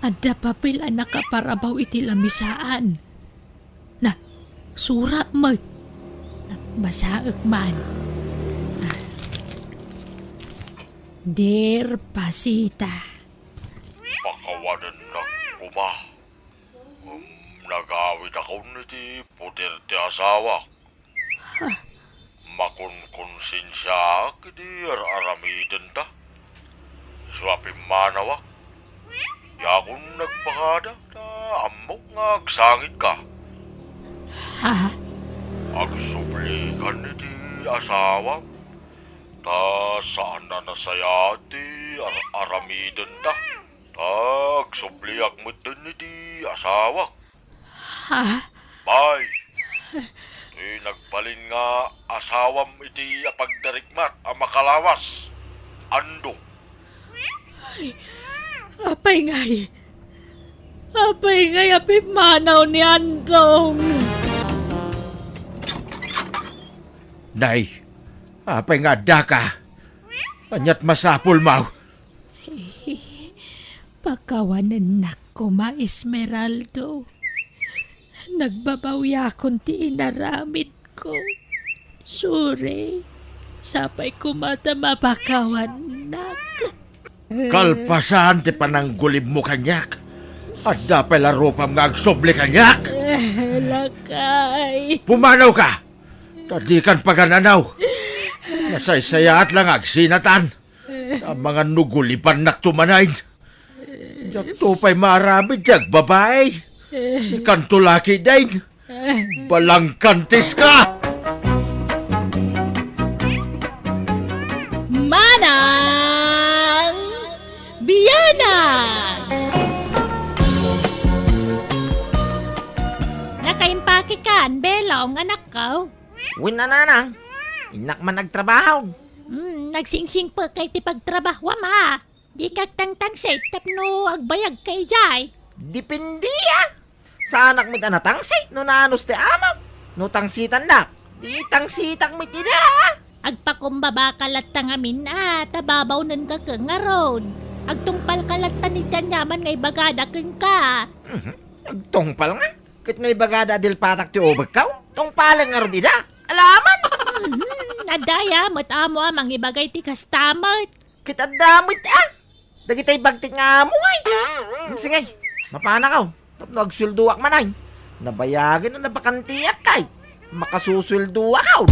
adda papel a nakaparabaw iti lamisaan. Na, sura met. Na, basaek man. Ah. Dear Pasita. Pakawanennak koma. Ngem nagawidakon iti poder ti asawak. Makonkonsensiaak iti ar-aramidenta. Isu a pimmanawak, diakon nagpakada ta Ammok nga agsangitka. Ha? Agsublikan iti asawam, ta saan a nasayaat ti ar-, aramidenda. Ta agsubliak metten iti asawak. Ha? Bay, ti nagbalin nga asawam iti apagdarikmat a makalawas, Andong. Ay, apay ngay? Apay ngay a pimmanaw ni Andong? Nay, apay nga addaka? Ania't masapulmo? Pakawanennak koma, Esmeraldo. Nagbabawiakon ti inaramidko. Sorry. Sapay koma ta mapakawannak. Kalpasan ti pananggulibmo kaniak. Adda pay la rupam nga agsubli kaniak. Eh, lakay. Pumanawka! Ta dikan pagan-anaw. Nasaysayaat la nga agsinatan. Amangan no gulibannakto manen. Diakto pay maaramid ti agbabai. Sikanto lakay din. Balangkantiska! Manang Bianang! Nakaimpake kan, Belong, anakko? Wen a, nanang. Innak man agtrabaho. Hmm, nagsingsingpet kay ti pagtrabahoam, a. Dika agtangtangsit tapno agbayagka idiay. Depende, a. Saanak met a natangsit no naanus ti amam. No tangsitannak, di tangsitak met ida, a. Agpakumbabaka latta ngamin, a, ta babaonenka ket ngarud. Agtungpalka latta iti aniaman nga ibagada kenka. Mhm. Agtungpal nga? Ket nga ibagada a dilpatak ti ubekko? Tungpalek ngarud ida? Alaman! Mhm. Adda aya met amo a mangibagay ti kasta met. Ket adda met, a. Dagitay bagtit nga amo, ay. Hmm, sige, mapanakaw. Tapno agsueldoak manen. Nabayagen a nabakantiak, kay. Makasusueldoak, aw.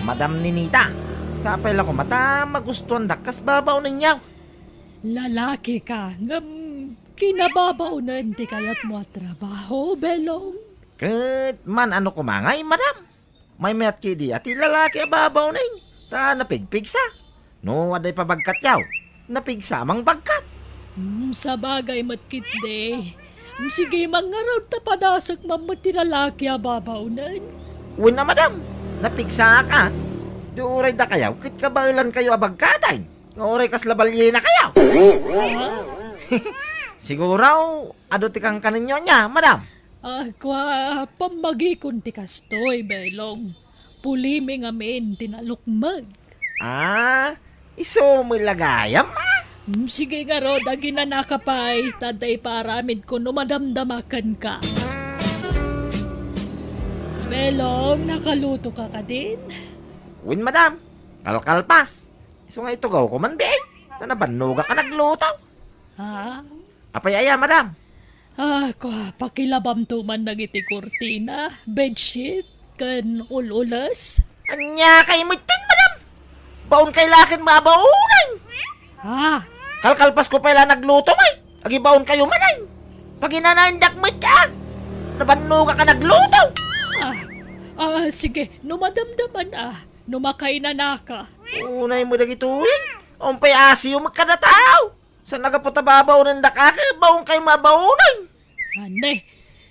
Madam Ninita, sapay la koma ta magustuandak kas babaonenyo. Lalakika, ngem kinababaonen ti kayatmo a trabaho, Belong. Ket man-ano koma ngay, madam? Maymayat ketdi a ti lalaki a babaonen, ta napigpigsa. No adda ipabagkatyo, napigsa a mangbagkat. Hmm, sabagay met ketdi. Hmm, sige man ngarud ta padasek man met ti lalaki a babaonen. Wen a, madam, napigsaak, a. Di uray dakayo ket kabaelankayo a bagkaten. Nga uray kasla balienakayo. Ha? Siguro, adu ti kankanenyo ania, madam? A, kua, pammagikon ti kastoy, Belong. Pulimi ngamin ti nalukmeg. A, isu met la gayam, a? Hmm, sige ngarud, aginanaka pay, ta adda ipaaramidko no madamdama kenka. Belong, nakalutoka kadin? Wen, madam. Kalkalpas. Isu nga itugawko man, biit. Ta nabannogak a nagluto. Ha? Apay aya, madam? A, kua, pakilabamto man dagiti kurtina, bedsheet, ken ul-ules. Ania kay metten, madam? Baonkay la ken mabaonen. Ha? Kalkalpasko pay la nagluto met. Agibaonkayo manen. Paginanaendak met, a. Nabannogak a nagluto. A, a, sige, no madamdaman, a. No makainanaka. Unay mo dagitoy? Umpay asiyo met kadatayo. Saan a gapu ta babaonendak a ket baonkay mabaonen. Ania,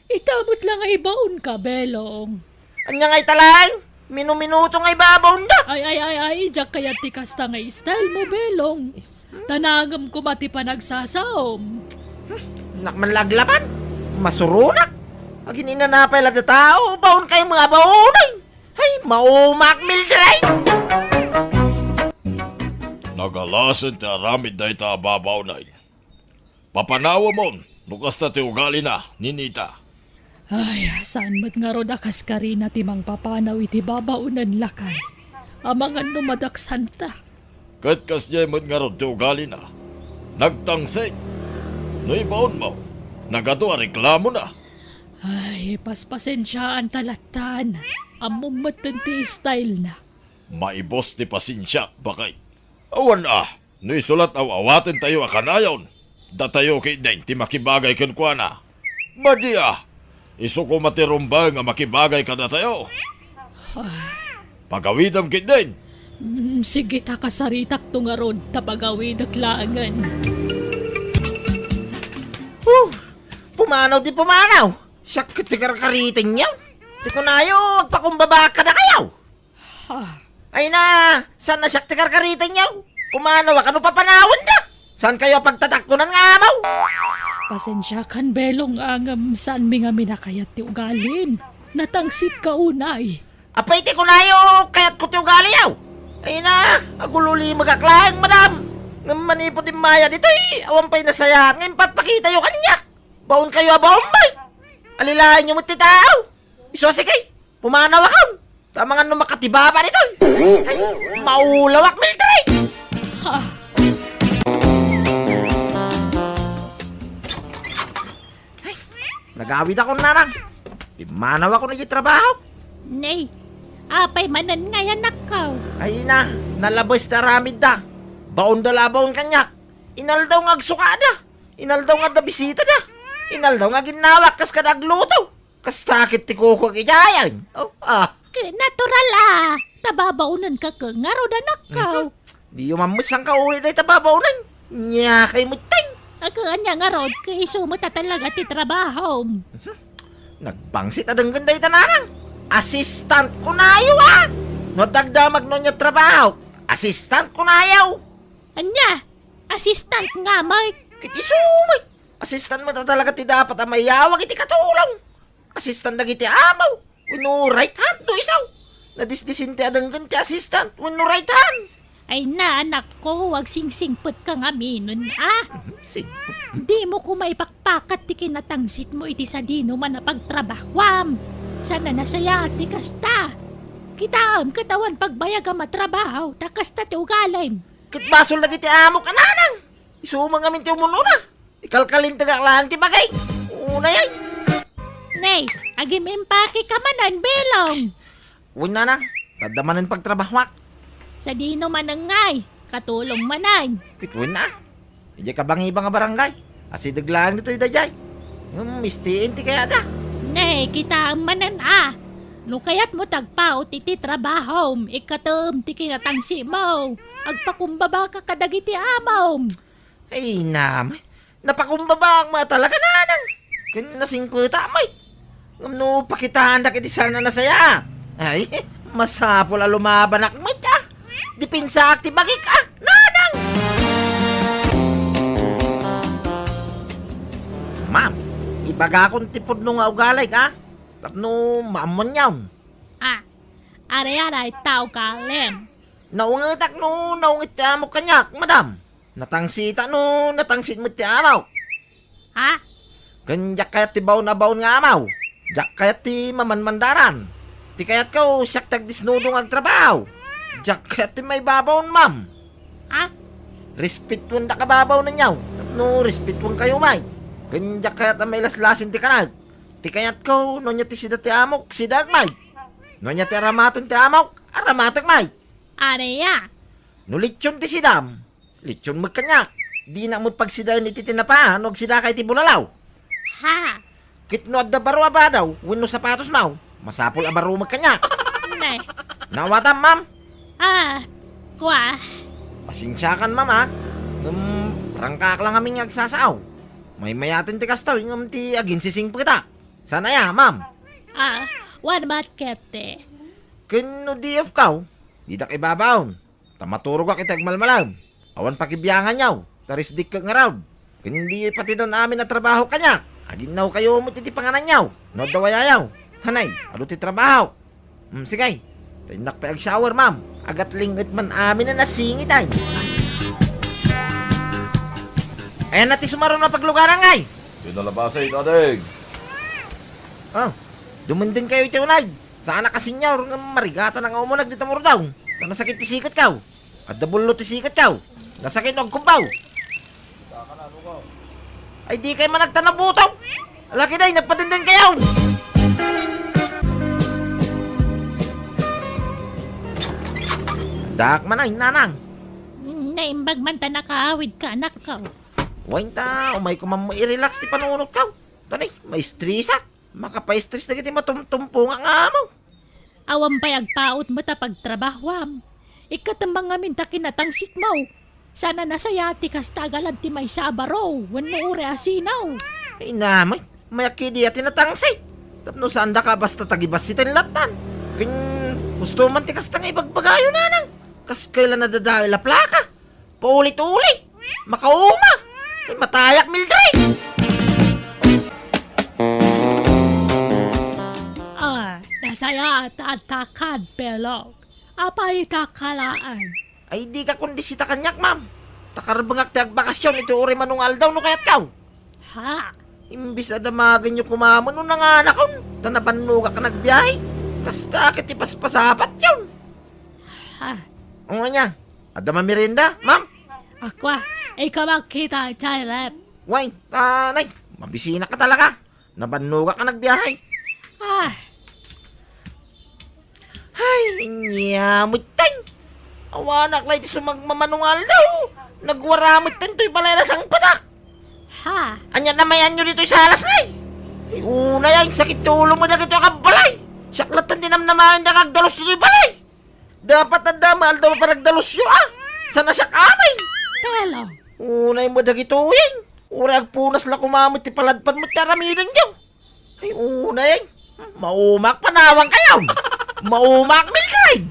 ita met la nga ibaonka, Belong. Ania nga ita laeng? Minuminuto nga ibabaondak. Ay, ay, ay, ay, diak kayat ti kasta nga style mo, Belong. Ta nangem koma ti panagsasaom. Nak man la aglaban. Masuronak. Aginanaka pay la datayo, baonkay mabaonen. Hay, maumak, Mildred! Nagalasen ti aramid dayta a babaonen. Papanawemon no kasta ti ugalina, Ninita. Ay, saan met ngarud a kaskarina ti mangpapanaw iti babaonen, lakay. Amangan no madaksanta. Ket kasdiay met ngarud ti ugalina. Nagtangsit. No ibaonmo, nagadu a reklamona. Ay, paspasensiaanta lattan. Ammom metten ti style na. Maibus ti pasensiak, baket. Awan a, no isu la ti aw-awatentayo a kanayon. Datayo ketdin ti makibagay kenkuana. Madia, isu koma ti rumbeng a makibagay kadatayo. Pagawidam ketdin. Mm, sige ta kasaritakto ngarud ta pagawidek laengen. Huh! Pumanaw ti pumanaw! Siak ket ti karkaritenyo. Ti kunayo, agpakumbaba kadakayo. Ha? Ay na, saan a siak ti karkaritenyo? Pumanawak a no papanawenda. Saankayo a pagtatakkunan nga amaw? Pasensiakan, Belong, a ngem saanmi ngamin a kayat ti ugalim. Natangsitka unay. Apay ti kunayo, kayatko ti ugaliyo? Ay na, agulilimegak laeng, madam. Ngem manipud immaya ditoy, awan pay nasayaat nga impapakitayo kaniak. Baonkayo a baon, bay. Alilaenyo met ti tao. Isu a sige, pumanawakon. Ta amangan no makatibaba ditoy. Ay, maulawak, Mildred. Ha? Ay, nagawidakon, nanang. Pimmanawakon iti trabaho. Nay, apay manen ngay, anakko? Ay na, nalabes ti aramidda. Baonda la a baon kaniak. Inaldaw nga agsukada. Inaldaw nga adda bisitada. Inaldaw nga aginnawak kas kada agluto. Kasta ket ti kukuak idiay. Oh, ah. Ket natural a. Ta babaonenka ngarud, anakko. Mhm. Diyo mammet sangkauli dayta babaonen. Nia kay metten. Ket ania ngarud, ket isu met a talaga ti trabahom. Mhm. Nagbangsit a denggen dayta, nanang. Assistant kunayo, a. No adda agdamag no ania ti trabaho, assistant kunayo. Ania? Assistant nga met. Ket isu met. Assistant met a talaga ti dapat a mayawag iti katulong. Assistant dagiti amaw wenno right hand no isu. Nadisdisente a denggen ti assistant wenno right hand. Ay na, anakko, agsingsingpetka ngaminen, a. Singpet. Dimo koma ipakpakat ti kinatangsitmo iti sadinoman a pagtrabahuam. Saan a nasayaat ti kasta. Kitaem ket awan pagbayagam a trabaho ta kasta ti ugalim. Ket basol dagiti amok a nanang. Isu met ngamin ti umun-una. Ikalkalintegak laeng ti bagik. Unay, ay. Nay, agim-impakeka manen, Belong. Wen, nanang, ta adda manen pagtrabahuak. Sadino manen ngay, katulong manen. Ket wen a. Idiay kabangibang a barangay. Asideg laeng ditoy daydiay. Ngem mistiin ti kayatda. Nay, kitaem manen, a. No kayatmo ti agpaut iti trabahom, ikkatem ti kinatangsitmo. Agpakumbabaka kadagiti amom. Ay, nam. Napakumbabaak met talaga, nanang. Ken nasingpetak met. Ngem no pakitaandak iti saan a nasayaat, ay, masapul a lumabanak met, a. Depensaak ti bagik, a, nanang! Ma'am, ibagakon ti pudno nga ugalik, a. Tapno maammoanyon. A, ania dayta ugalim? Naungetak no naunget ti amok kaniak, madam. Natangsitak no natangsit met ti amok. Ha? Ken diak kayat ti baon a baon nga amaw. Diak kayat ti mamanmandaran. Ti kayatko, siak ti agdisnudo nga agtrabaho. Diak kayat ti maibabaon, ma'am. Ha? Respetuendaka babaonenyo. Tapno respetuenkayo met. Ken diak kayat a mailaslasin ti kanak. Ti kayatko, no ania ti sida ti amok, sidaek met. No ania ti aramaten ti amok, aramatek met. Ania? No litson ti sidam, litson met kaniak. Dinak met pagsidaen iti tinapa no agsidaka iti bulalaw. Ha? Ket no adda baro a badaw wenno sapatosmo, masapul a baro met kaniak. Ne. Naawatam, ma'am? A, kua. Pasensiakan, ma'am, a. Ngem, prangkaak la ngamin nga agsasao. Maymayaten ti kastoy ngem ti aginsisingpetak. Saan aya, ma'am? A, wen met ketdi. Ken no D F kaw, didak ibabaon. Ta maturogak iti agmalmalem. Awan pakibianganyo, ta risdikkek ngarud. Ken diyo ipatidon amin a trabaho kaniak. Aginnawkayo met iti pangananyo. No adda wayayo. Hanay, adu ti trabaho. Hmm, sige. Ta innak pay ag-shower, ma'am. Agatlinget man amin a nasingit, ay. Ayan na ti sumaruno a paglugaran, ngay. Pinalabasa ito, ading. Ah, dumenden kayo iti unay. Saanak a senior nga marigatan nga umuneg dita Murdaw. Ta nasakit ti siketko. Adda bullo ti siketko. Nasakit no agkubbaw. Ay, di kayo managtanabuto. Alaki day, nagpatindin kayo. Dak man ay, nanang. Mm, naimbag man ta nakaawid ka, anakko. Wen ta, umayko man met i-relax ti panunotko. Ta nay, maestresak. Makapaestres dagiti matumtumpongak nga amo. Awan pay agpaut met a pagtrabahuam. Ikkatem man ngamin ta kinatangsitmo. Saan a nasaya ti kasta a galad ti maysa a baro wenno uray a sinaw. Ay, namay, mayakkidi a ti natangsit. Tapno saandaka a basta tagibassiten lattan. Ken, husto man ti kasta nga ibagbagayo, nanang. Kas kayla nadadael a plaka. Paulit-ulit. Makauma. Ay, matayak, Mildred. Ah, nasaya ta adda kad, Belong. Apay ta kalaan? Ay, dika kundi sita kaniak, ma'am. Ta karbengak ti agbakasyon iti uray mano nga aldaw no kayatko. Ha? Imbis a damagenyo koma met no nanganakon, ta nabannogak a nagbiahe. Kasta ket ti paspasapatyon. Ha? O, ania? Adda mamerienda, ma'am? Akua, ikaw agkita, Charlie. Wen, ta nay, mabisinak a talaga. Nabannogak a nagbiahe. Ah. Ay, ania met tay. Awanak la iti sumagmamano nga aldaw. Nagwara met tay toy balay a nasangpetak. Ha? Ania namayanyo ditoy salas ngay? Ay, unay, ay, sakit ti ulo mo dagitoy a kabbalay. Siak latta ti namnamaen da nga agdalus ditoy balay. Dapat adda met aldaw a panagdalusyo, a. Saan a siak amin? Pero, unay met dagitoyen. Uray agpunas la koma met ti paladpad met ti aramidenyo. Ay, unay. Maumak, panawangkayo. Maumak, Mildred.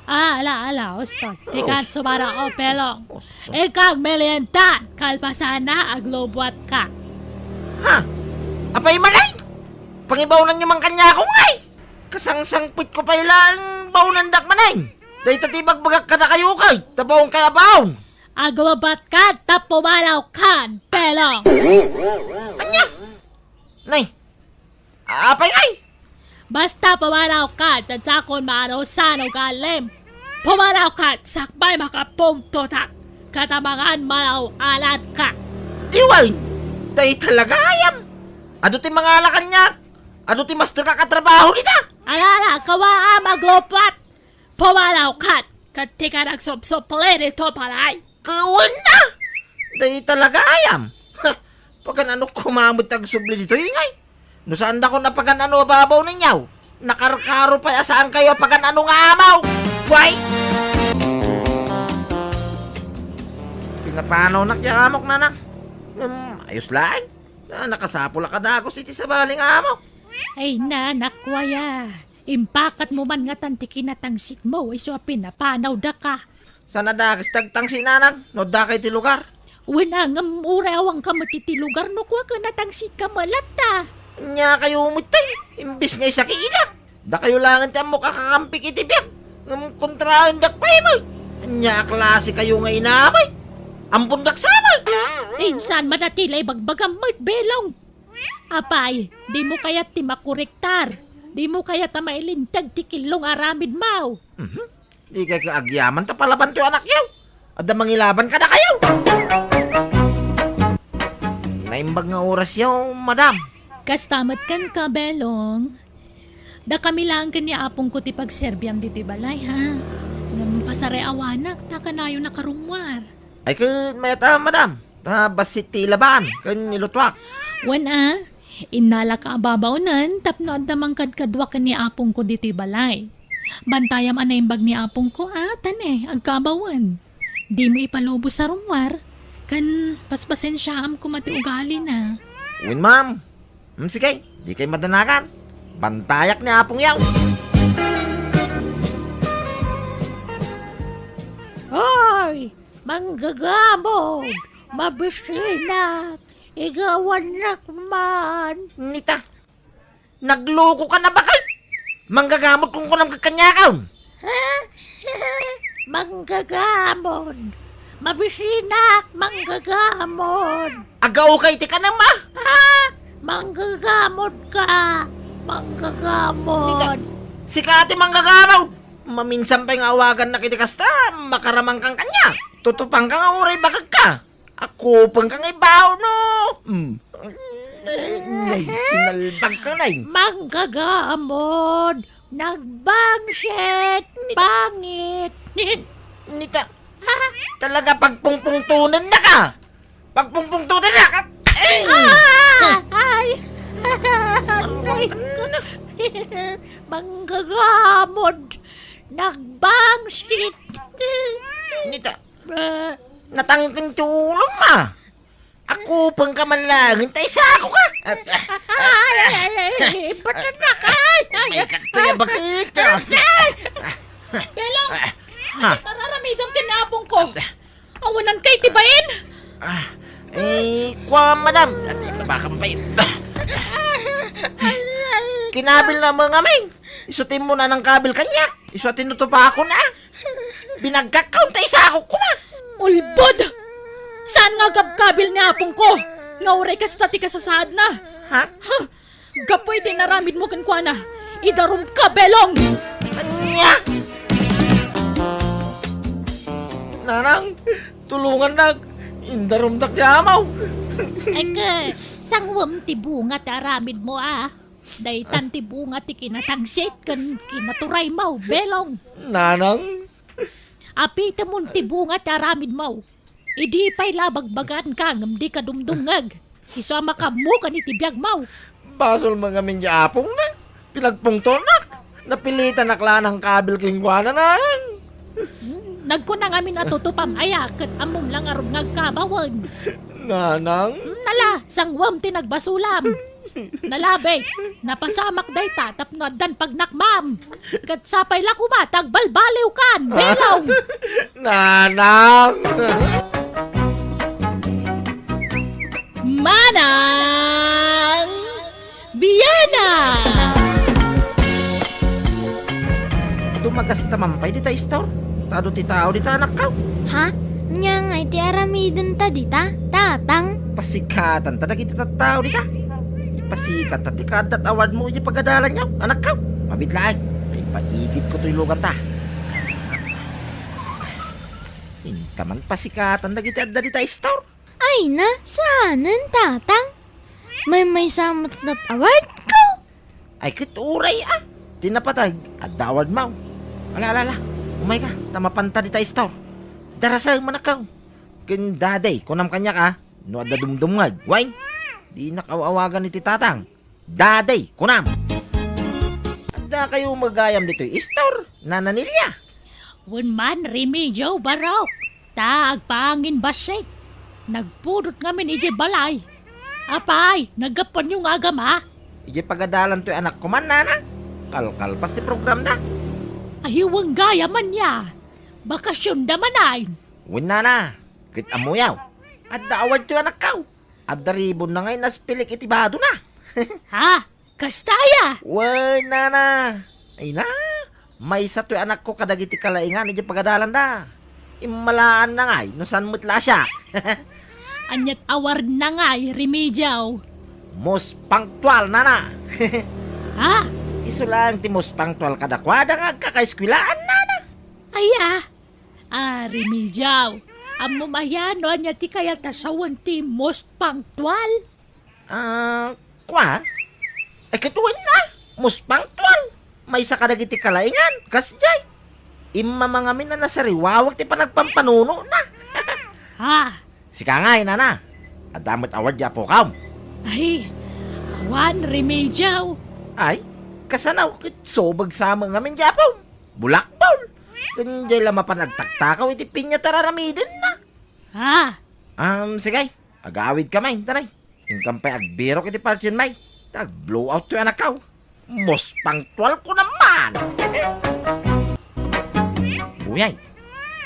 Ah, ala, ala, husto. Ti kan sumara, o, Belong. Husto. Ikaw, melientan, kalpasanna, aglubuatka. Ha? Apay man ay? Pangibaonanyo man kaniak ngay. Kasangsangpetko pay laeng baonandak manen. Dayta ti ibagbagak kadakayo ket, ta baonkayo a baon. Aglubuatka, ta pumanawka, Belong. Ania? Nay, apay ngay? Basta pumanawka, ta diakon maanusan ugalim. Pumanawka, sakbay makapungtotak. Katamangan malaw-alatka. Diwan, dayta la gayam. Adu ti mangala kaniak. Adu ti masterka a trabaho dita. Ala, ala, kawaam, aglubuat. Pumanawka, ket dika agsubsubli ditoy balay. Kawan na! Dayta la gayam. Ha! Pagan-ano koma met ti agsubli ditoy ngay? No saandakon a pagan-ano a babaw ninyo, nakarkaro pay a saankayo a pagan-ano nga amaw. Way! Pinapanawnak ti amok, nanang. Hmm, ayos laeng. Ah, nakasapulak a dagus iti sabali nga amok. Ay, nanang, kuaya. Impakatmo man ngatan ti kinatangsitmo, isu a pinapanawdaka. Saan a dakes ti agtangsit, nanang, no addaka iti lugar? Wen a, ngem uray awanka met iti lugar no kua ket natangsitka met latta. Ania kayo met tay, imbes nga isakidak. Dakayo laengen ti ammok a kakampik iti biag. Ngem kontraendak pay met. Ania a klase kayo nga ina met? Ampon dakes met. Insan man a ti la ibagbagam met, Belong. Apay, dimo kayat ti makorektar? Dimo kayat a mailinteg ti kello nga aramidmo? Mhm. Dikay ket agyaman ta palabanto ti anakyo. Adda mangilaban kadakayo. Naimbag nga orasyo, madam. Kasta met kenka, Belong. Dakami laeng ken ni apongko ti pagserbiam ditoy balay, ha? Ngem pasarayawanak ta kanayon a karummuar. Ay ket mayat a, madam. Ta bassit ti ilabaan ken ilutuak. Wen a, innalaka a babaonen tapno adda mangkadkadua ken ni apongko ditoy balay. Bantayam a naimbag ni apongko a, ta ne, agkaabawen. Dimo ipalubos a rummuar, ken paspasensiaam koma ti ugalina. Wen, ma'am. Hmm, sige, dikay madanagan. Bantayak ni apongyo. Hoy! Manggagamod, mabisinak, igawannak man. Nita, nagluko ka na ba kay? Manggagamod kung kunam kaniakon. Ha? Manggagamod. Mabisinak, manggagamod. Agawka iti kanam, ah? Ha? Manggagamod ka. Manggagamod. Nita, sika ti manggagamod. Maminsan pay nga awagannak iti kasta, makaramangkan kaniak. Tutupangka nga uray bakagka. Akupengka nga ibaw, no? Hmm. Nay, sinalbagka, nay. Manggagamod, nagbangsit, pangit. Nita, talaga pagpungpungtunennaka. Pagpungpungto ti anak! Ay! Ah! Ay! Ay! Manggagamod! Nagbangsit! Nita, Ah, natangken ti ulom, ah! Akupeng ka man laeng, ta isako ka! Ay, ay, ay, ay, ay, ipatanak, ay, ay, May kataya bakit, ah? Ay! Belong! Ah, ah. Tararamidan ken ni apong ko. Awanan kay ti bain? Ah, eh, kua, madam. Ati, baka mapay-, kinabil na mo ngamin. Isu ti mo na nang kabil kaniak. Isu ti nutupakon, ah. Binagkak ka, unta isakok ko na. Ulbod! Saan nga agkabkabil ni apong ko? Nga uray kasta ti kasasaadna? Ha? Huh! Gapu iti inaramidmo kenkuana, idarumka, Belong! Ania? Nanang, tulongannak. Indarumdak ti amaw. Eke, sanguem ti bunga ti aramidmo, a. Daytan ti bunga ti kinatagsit ken kinaturaymo, Belong. Nanang? Apitemon ti bunga ti aramidmo. Idi pay la bagbaganka ngem dika dumdumngeg, isu a makaammokan iti biagmo. Basol met ngamin ti apongna. Pinagpungtonak. Napilitanak la nang kabil kenkuana, nanang. Hmm, nagkuna ngamin a tutupam aya ket ammom la ngarud nga agkabawen. Nanang? Hmm, nala, sanguem ti nagbasolam. Nalabi, napasamak dayta tapno addan pagnakmam. Ket sapay la koma ta agbalbaliwkan, Belong! Nanang! Manang Biana! Dumagasta man pay dita istor? Ta adu ti tao dita, anakko. Ha? Ania ngay ti aramidenta dita, tatang? Pasikatanta dagiti tattao dita. Ipasikatta ti kaaddat awardmo idiay pagadalanyo, anakko. Mabiit laeng. Ta ipaigidko toy luganta. Inta man pasikatan dagiti adda dita istor. Ay na, saanen, tatang? Maymaysa met la't awardko. Ay, ket uray, a. Ti napateg, adda awardmo. Ala, ala, ala. Umayka, ta mapanta dita istor. Darasem, anakko. Ken Daddy, kunam kaniak, a, no adda dumdumngeg. Wen, dinak aw-awagan iti tatang. Daddy, kunam. Addakayo met gayam ditoy istor, Nana Nelia? Wen man, Remigio, barok. Ta agpangin bassit. Nagpudot ngamin idiay balay. Apay, naggapuanyo nga agama? Idiay pagadalan toy anakko man, nana. Kalkalpas ti programda. Ay, wen gayam ania. Bakasionda manen. Wen, nana. Ket ammoyo, adda award toy anakko. Adda ribonna nga inaspilik iti badona. Ha? Kasta aya? Wen, nana. Ay na, maysa toy anakko kadagiti kalaingan idiay pagadalanda. Immalaanna ngay no saan met la a siak. Ania't awardna ngay, Remigio? Most punctual, nana. Ha? Isu laeng ti most punctual kadakuada nga agkakaeskuelaan, nana. Aya? Ah, Remigio, ammom aya no ania ti kayat a sawen ti most punctual? Ah, kua? Ay, ket wen a, most punctual. Maysa kadagiti kalaingan, kasdiay. Immama ngamin a nasariwawag ti panagpampanunona. Ha? Sika ngay, nana. Adda met award ti apokam. Ay, awan, Remigio. Ay, kasano ket subeg sa met ngamin ti apom? Bulakbol. Ken diay la mapan agtaktakaw iti piña ti ar-aramidenna. Ha? Um, sige. Agawidka, may, tanay. Inkan pay agbirok iti party, may. Ta ag-blow out toy anakko. Most punctual ko naman. Buyay.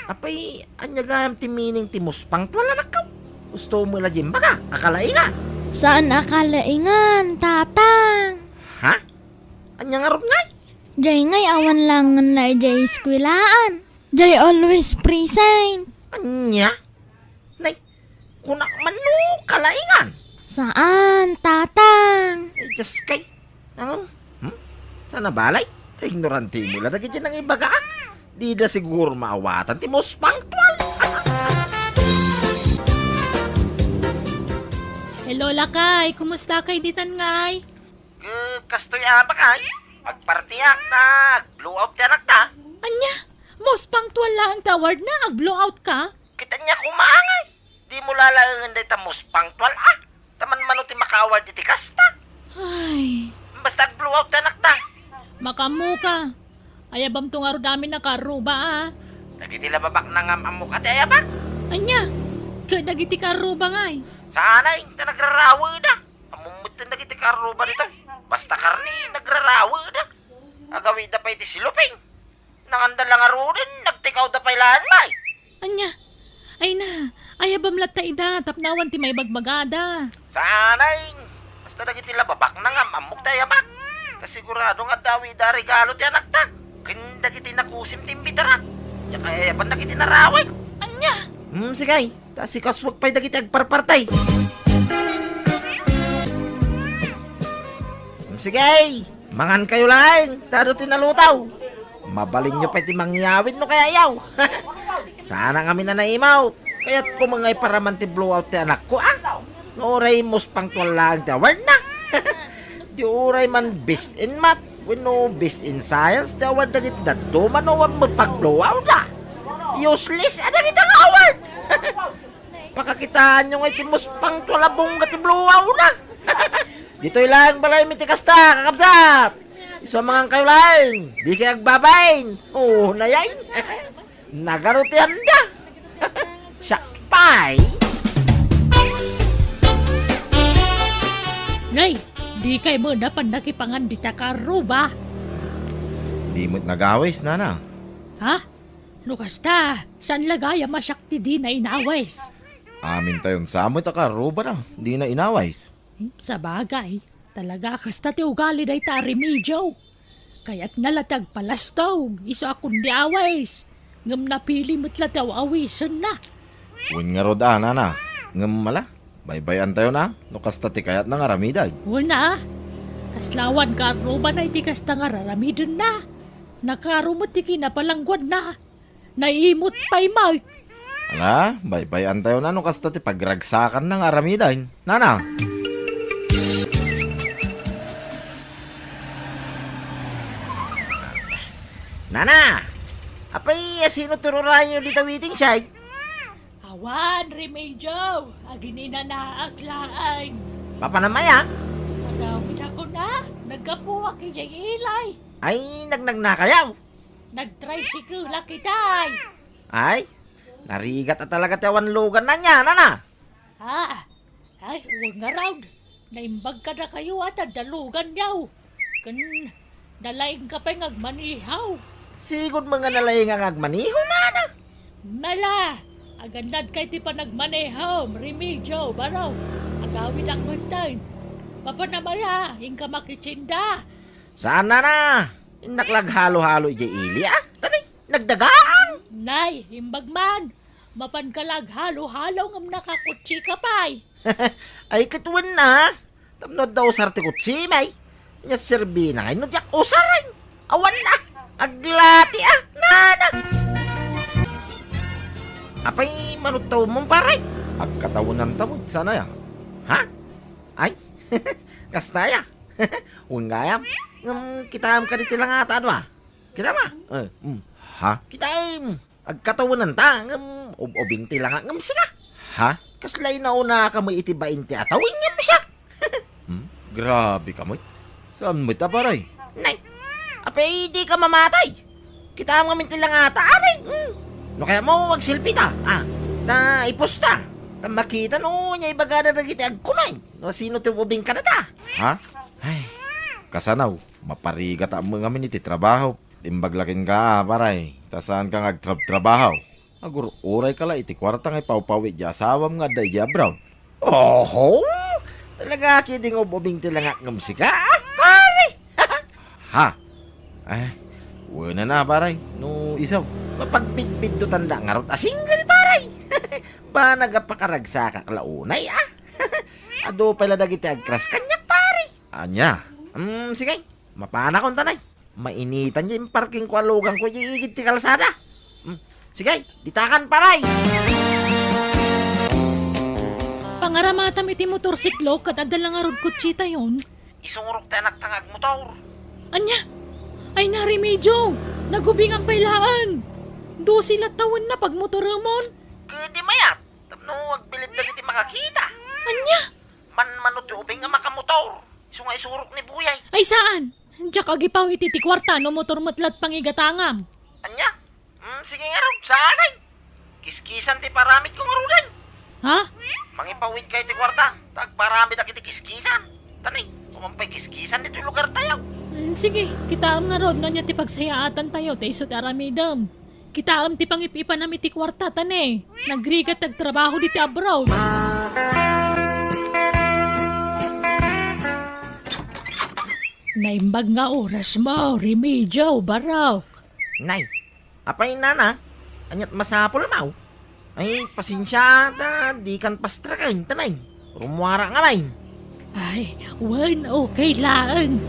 Apay, ania gayam ti meaning ti most punctual, anakko? Gusto mo la diay imbaga, a kalaingan? Saan a kalaingan, tatang? Ha? Ania ngarud ngay? Diay ngay awan langen la idiay eskuelaan. Diay always present. Ania? Nay, kunak man no kalaingan? Saan, tatang? Ay, Diyos kay. Ang, hmm? Sana balay? Ta ignorante mo la dagiti nangibagaak. Dida siguro maawatan ti most punctual. Hello, lakay. Kumusta kay ditan ngay? Ka-, kastoy a, bakay. Agpartiak ta ag-blow out ti anakta. Ania? Most punctual laeng ti awardna, ag-blow out ka? Ket ania koma ngay? Dimo lalaengen dayta muspang tual, a? Ta manmano ti maka-award iti kasta. Ay. Basta ag-blowout ti anakta. Makaammoka. Ayabamto ngarud amin a kaarruba, a. Dagiti la babaknang am-ammok a ti ayabak. Ania? Ket dagiti kaarruba ngay? Saanay, ta nagraraweda. Ammom metten dagiti kaarruba ditoy. Basta karne, nagraraweda. Agawidda pay ti siluping. Nanganda la ngaruden, nagtikawda pay laeng, ay. Ania? Ay na, ayabam latta ida, tapno awan ti maibagbagada. Saanay, basta dagiti la babaknang am-ammok ti ayabak. Ta sigurado nga adda awida a regalo ti anakta. Ken dagiti nakusim ti imbitarak. Diak ayaban dagiti narawid. Ania? Hmm, sige, ta sikasuak pay dagiti agparparti. Hmm, sige. Mangankayo laeng, ta adu ti nalutaw. Mabalinyo pay ti mangyawid no kayatyo. Saanak amin a naimawt. Kayatko met nga iparaman ti blowout ti anakko, a. No uray muspang tual laeng ti awardna. Di uray man best in math, wenno best in science ti award dagiti dadduma no awan met pag-blowout, a. Useless a dagiti nga award. Pakakitaanyo nga iti muspang tual a bungga ti blowouta. Ditoy laeng balaymi ti kasta, kakabsat. Isu a mangankayo laeng, dikay agbabain. Oo, nayay. Nagaro ti anda. Siak pay. Nay, dikay met napan nakipangan dita kaarruba. Di met nagawis, nana. Ha? No kasta, saan la gayam a siak ti dina inawis? Amintayon sa met a kaarrubana, dina inawis. Hmm, sabagay, talaga kasta ti ugali dayta a Remigio. Kayatna la ti agpalastog, isu a kundi awis. Ngem napili met la ti aw-awisenna. Wen ngarud a, nana. Ngem ala, baybay-antayon a, no kasta ti kayatna nga aramiden. Wen a, kasla awan kaarrubana iti kasta nga raramidenna. Nakaro met ti kinapalangguadna. Naimut pay met. Ala, baybay-antayon a no kasta ti pagragsakanna nga aramiden. Nana! Nana! Apay, a sino ti rurayo dita waiting shed? Awan, Remigio. Agininanaak laeng. Papanam aya? Agawidakon a, naggapuak idiay ili. Ay, nagnagnakayo? Nagtricycle-ak itay. Ay, narigat a talaga ti awan luganna ania, nana? Ah, ay, wen ngarud. Naimbag kadakayo a ta adda luganyo. Ken nalaingka pay nga agmaneho. Sigud met nga nalainga nga agmaneho, nana. Ala, agannadka iti panagmanehom, Remigio, baro. Agawidak metten. Papanam aya, inka makitsinda. Saan, nana? Innak la aghalo-halo idiay ili, a? Tani, nagdagang! Nay, imbag man. Mapanka la aghalo-halo ngem nakakutsika pay. Ay, ket wen a. Tapno adda usar ti kutsimi. Ania serbina ngay no diak usar, ay? Awan a. Aglati a, nana. Apay, mano ti tawonmo, pare? Agkatawenanta met, saan aya? Ha? Ay, kasta aya? Wen gayam. Ngem kitaem kadi ti langata a dua? Kitaem a? Eh, mm. Ha? Kitaem. Agkatawenanta, ngem ub-ubing ti langa ngem sika. Ha? Kasla inaunaka met iti bain ti atawen ngem siak. Hmm? Grabeka met. Saan met a, pare? Nay, apay dika mamatay? Kitaem ngamin ti langata, ari. Hmm. No kayatmo, agselfie ta. Ah, ta iposta. Ta makita no ania ibagada dagiti agcomment. No sino ti ubing kadata. Ha? Ay, kasano? Maparigata met ngamin iti trabaho. Imbag la kenka, a, pare, ta saanka nga agtrabtrabaho. Agur-urayka la iti kuarta nga ipawpaw iti asawam nga adda idiay abroad. Oho! Talaga ketdi nga ub-ubing ti langak ngem sika, a, pare! Ha? Ay, wen a, pare, no isu, mapagbidbiddutanda ngarud a single, pare! Banag a pakaragsakak la unay, a? Adu pay la dagiti agcrush kaniak, pare! Ania? Mm, sige, mapanakon ta, nay. Mainitan diay imparkingko a lugangko idiay igid ti kalsada. Hmm. Sige, ditakan, pare! Pangaramatam iti motorsiklo ket adda la ngarud kutsitayon. Isurok ti anakta nga agmotor. Ania? Ay na, Remigio! Nagubingan pay laeng! Dose la tawenna pagmotoremon. Ketdi mayat. Tapno agbilib dagiti makakita. Ania? Manmano ti ubing nga makamotor. Isu nga isurok ni Buyay. Ay, saan? Diak agipaw iti ti kuarta no motor met la't pangigatangam. Ania? Hmm, sige ngarud, saan ay? Kiskisan ti paramidko ngaruden. Ha? Mangipawid kay ti kuarta, ta agparamid iti kiskisan. Tani, umampay kiskisan ditoy lugar tayo. Hmm, sige, kitaem ngarud no ania ti pagsayaatan tayo, ta isu ti aramidem. Kitaem ti pangip-ipanam iti kuarta, tani. Nagrigat agtrabaho diti abroad. Naimbag nga oras mo, Remigio, Barok. Nay, apay nana, aniat masapul mo? Ay, pasensia ta, dikan pastreken, tanay. Rumuara nga may. Ay, wen, okay laeng.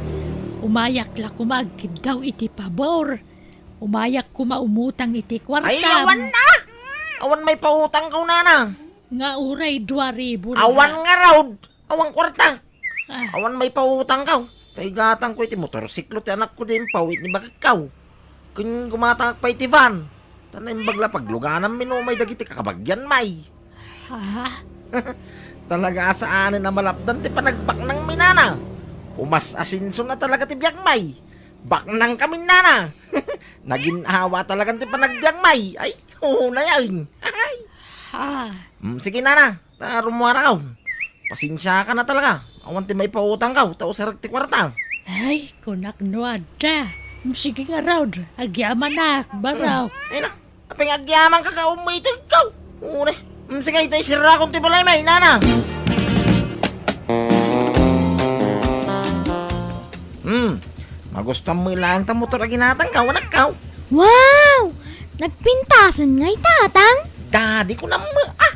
Umayak la koma agkiddaw iti pabor. Umayak koma umutang iti kuartam. Ay, awan na! Awan may pautang kaw, nana. Nga uray dua ribu na. Awan nga raud. Awan kuarta. Ah. Awan may pautang kaw. Ta igatangko iti motorsiklo ti anakko di impawit ni bakit kaw. Kun gumatangak pay ti van. Ta naimbag la pagluganam mi no may dagiti kakabagian may. Ha? Talaga a saanen a malapdan ti panagbaknang mi, nana. Umas asenso na talaga ti biag may. Baknang kami, nana. Nagin-awa talaga ti panagbiag may. Ay, hunayen. Ay. Ha? Mm, sige, nana. Ta rumuara kaw. Pasensia ka na talaga. Awan ti maipautang kaw, ta usarek ti kuarta. Ay, kunak no adda. Mm, sige ngarud, agyamanak, Barok. Mm, ay na. Apay nga agyaman ka, kaumay ti kaw. Uri. Mm, sige, ita isirakon ti balay may, nana. Hmm, magustuam met laeng ta motor a ginatangko, anak kaw. Wow! Nagpintasen ngay, tatang? Daddy ko na met, ah!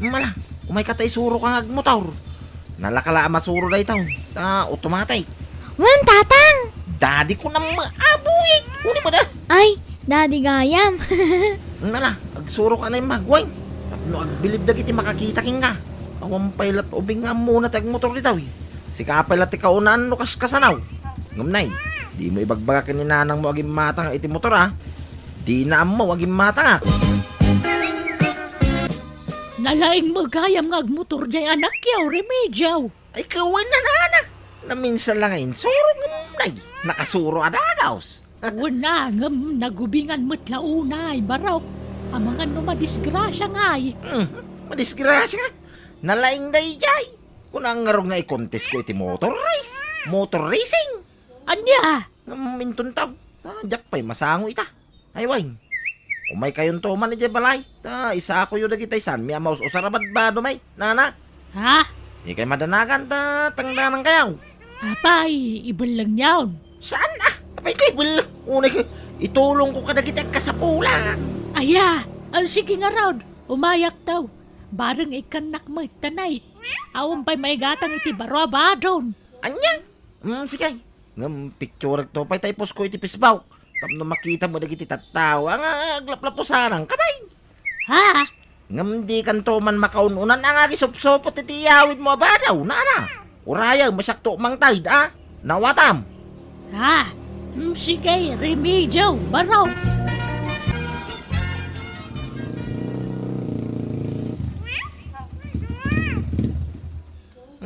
Mala, umayka ta isuroka nga agmotor. Nalaka la a masuro dayta, ta automatic. Wen, tatang! Daddy ko na met, ah, buik! Uni mo da? Ay, daddy gayam. Mala, agsuroka na imbag, wen. Tapno agbilib dagiti makakita kenka. Awan pay la't ubing nga ammona ti agmotor dita, wi. Sika pay la ti kaunaan no kaskasanaw. Ngem nay, dimo ibagbaga ken ni nanangmo a gimmatangak iti motor, a. Dina ammo a gimmatangak. Nalaing met gayam nga agmotor diay anakyo, Remigio. Ay, kawen na, nana. Naminsan la nga insuro ngem nay, nakasuro a dagus. Wen a, ngem nagubingan met la unay, Barok. Amangan no madisgrasia ngay. Hmm, madisgrasia? Nalaing daydiay. Kuna ngarud nga i-contest ko iti motor race. Motor racing. Ania? Ngem inton ta, ta, diak pay masango ita. Ay, wen. Umaykayonto man idiay balay. Ta, isakoyo dagiti sanmi a maus-usar a badbado, may. Nana? Ha? Ikay madanagan ta tangdanankayo. Apay, ibellengyon. Saan a? Apay ti ibelleng? Unay ka, itulongko kadagiti agkasapulan. Aya, a, sige ngarud. Umayakto. Bareng ikkannak met, tanay. Awan pay maigatang iti baro a badon. Ania? Mm, sige. Ngem picturekto pay ta iposko iti Facebook. Tapno makita met dagiti tattao a nga aglaplapusananka, bay. Ha? Ngem dikanto man makaun-unan a nga agisupsupot iti iyawidmo a badaw, nana. Urayem, siakto mangted, a? Nawatam. Ha? Mm, sige, Remigio, Barok.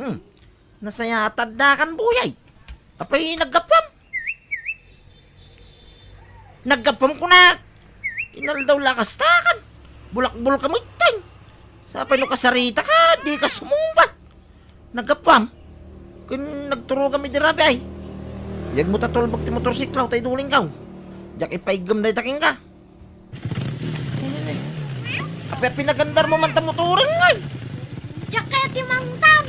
Hmm. Nasayataddakan, buyay. Apay, naggapuam? Naggapuam kunak. Inaldaw la kastakan. Bulakbol ka met, tay. Sapay no kasarita ka, di ka sumungbat. Naggapuam? Ken nagturogam idi rabii, ay. Yagmo ta tulbek ti motorsiklo, tay dulingkaw. Diak ipaiggem dayta kenka. Apay a pinagandarmo man ta motoren, ay? Diak kayat ti mangtan.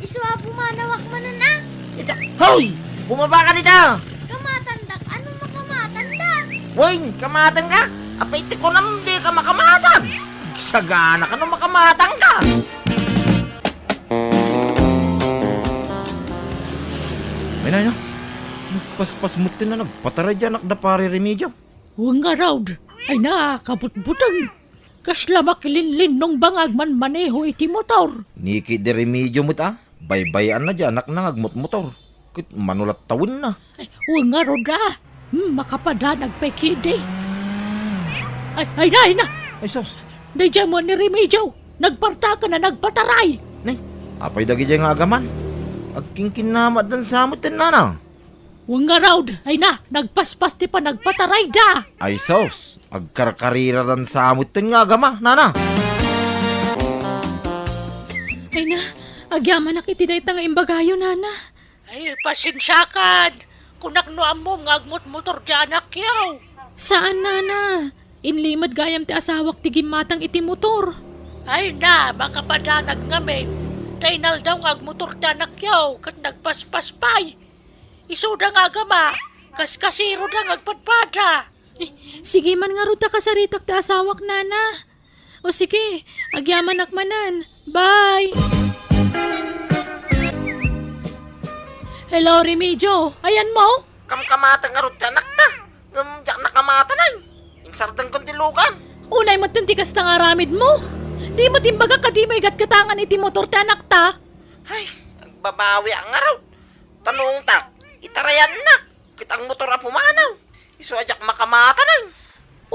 Isu a pumanawak manen a. Ita, hoy! Bumaba ka dita! Kamatandak, ano makamatanda? Wen, kamatanka? Apay ti kunam, di ka makamatan. Sagana ka no makamatanka. Ay, nay, nay. Nagpaspas met ti na nagpataray diay anak da Pare Remigio. Wen ngarud, ay na, kabutbuteng. Kasla makilinlinnong bangag manmaneho iti motor. Niki di Remigio met a, baybay-anna diay anakna nga agmotmotor. Ket mano la't tawenna. Ay, wen ngarud a. Hmm, makapadanag pay kidi. Ay, ay na, ay na! Ay, sus. Daydiay met ni Remigio. Nagpartaken a nagpataray! Nay, apay dagidiay nga agaman? Agkinkinnamatdan sa metten, nana. Wen ngarud, ay na, nagpaspas ti panagpatarayda! Ay sus, agkarkariradan sa metten nga agama, nana. Ay na, agyamanak iti dayta nga imbagayo, nana. Ay, pasensiakan. Kunak no ammom nga agmotmotor ti anakyo. Saan, nana. Inlimed gayam ti asawak ti gimmatang iti motor. Ay na, makapadanag ngamin. Ta inaldaw nga agmotor ti anakyo, ket nagpaspas pay. Isuda nga agama, kaskasiroda nga agpadpada. Eh, sige man ngarud ta kasaritak ti asawak, nana. O sige, agyamanak manen. Bye! Hello, Remigio. Ayanmo? Kamkamata ngarud ti anakta. Ngem diak nakamata, nay. Insardengkon ti lugan. Unay metten ti kasta nga aramidmo. Dimo timbagak a dimo igatgatangan iti motor ti anakta? Ay, agbabawiak ngarud. Ta no ungtak, itarayannak. Ket agmotor a pumanaw. Isu a diak makamata, nay.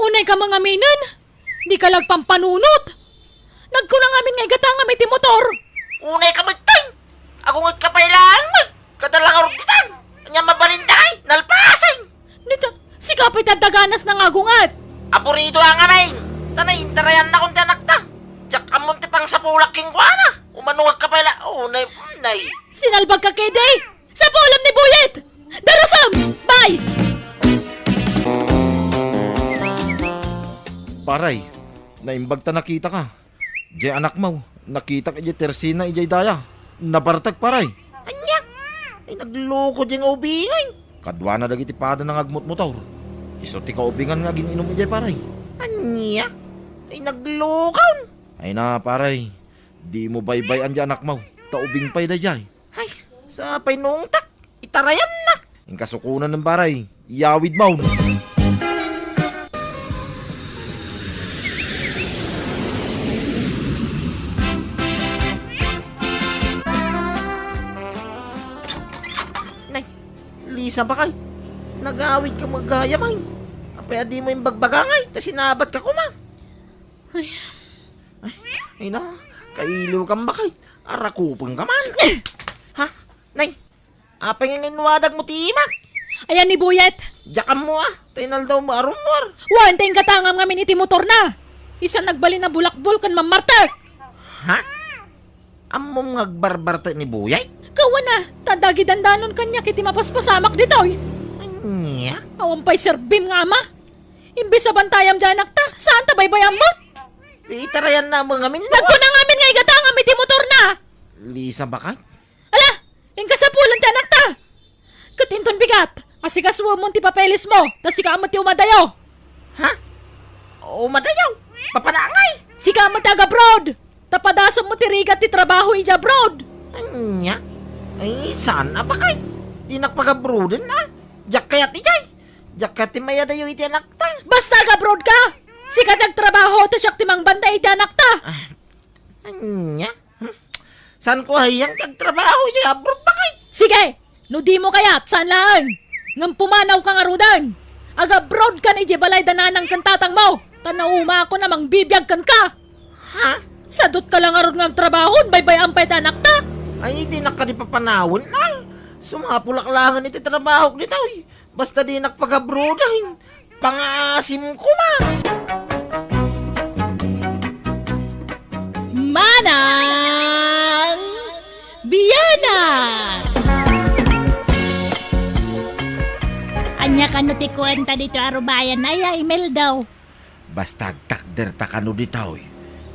Unayka mangaminen? Dika la agpampanunot. Nagkuna ngamin nga igatangam iti motor. Unayka metten. Agungetka pay laeng met. Kada la ngarud ditan. Ania mabalinda, ay, nalpasen. Dita, sika pay ti adda ganas nga agunget. Aburidoak ngamin. Ta nay, intarayannakon ti anakta. Diak ammon ti pangsapulak kenkuana. Umano agkapay la, unay, unay. Sinalbagka ketdi. Sapulem ni Buyet! Darusem! Bye! Paray, naimbag ta nakitaka. Diay anakmo, nakitak idiay tersina idiay daya. Nabartek, paray. Ania? Ay, nagloko diay nga ubingay. Kaduana dagiti padana nga agmotmotor. Isu ti kaubingan nga agin-inum idiay, paray. Ania? Ay, naglokon. Ay na, paray. Dimo baybay-an diay anakmo. Ta ubing pay daydiay. Ay, sapay no ungtak, itarayannak. Inka sukonen, paray. Iyawidmon. Nay, Lisa, bakay. Nagawidka met gayam, ay. Apay a dimo imbagbaga, ngay, ta sinabatka koma. Ay. Ay, ay na, kailiwkam, bakay. Arakupengka man. Ha? Nay, apay nga inwadagmo ti imak? Ayan ni Buyet. Diak ammo, a, ta inaldawmo a rummuar. Wen, ta inggatangam ngamin iti motorna. Isu a nagbalin a bulakbol ken mammartek. Ha? Ammom nga agbarbartek ni Buyet? Kawana, ta dagi dandanon kaniak iti mapaspasamak ditoy. Ania? Awan pay serbim nga ama. Imbes a bantayam diay anakta, saan ta baybay-am met? Itarayanna met ngamin. Nagkuna ngamin nga igatangam iti motorna. Lisa, bakay? Ala, inka sapulen ti anakta. Ket inton bigat, asikasuemon ti papelesmo, ta sika met ti umadayo. Ha? Umadayo? Papanangay? Sika met ti agabroad. Ta padasem met ti rigat ti trabaho idiay abroad. Ania? Ay, saan a, bakay? Dinak pagabroaden, a. Diak kayat idiay. Diak kayat ti mayadayo iti anakta. Basta agabroad ka! Sika ti agtrabaho, ta siak ti mangbantay iti anakta. Ah, ania? Hmm? Saanko a hayang ti agtrabaho idiay abroad, bakay? Sige! No dimo kayat, saan laeng. Ngem pumanawka ngaruden. Agabroadkan idiay balay da nanang ken tatangmo. Ta naumakon a mangbibiag kenka. Ha? Sadutka la ngarud nga agtrabaho, baybay-am pay ti anakta. Ay, dinak kadi papanawen, a. Sumapulak laengen iti trabahok ditoy. Basta dinak pagabroaden. Pangaasim koma. Manang Bianang! Ania kano ti kuenta ditoy a rubayan aya, Imelda? Basta agtakderta kano ditoy,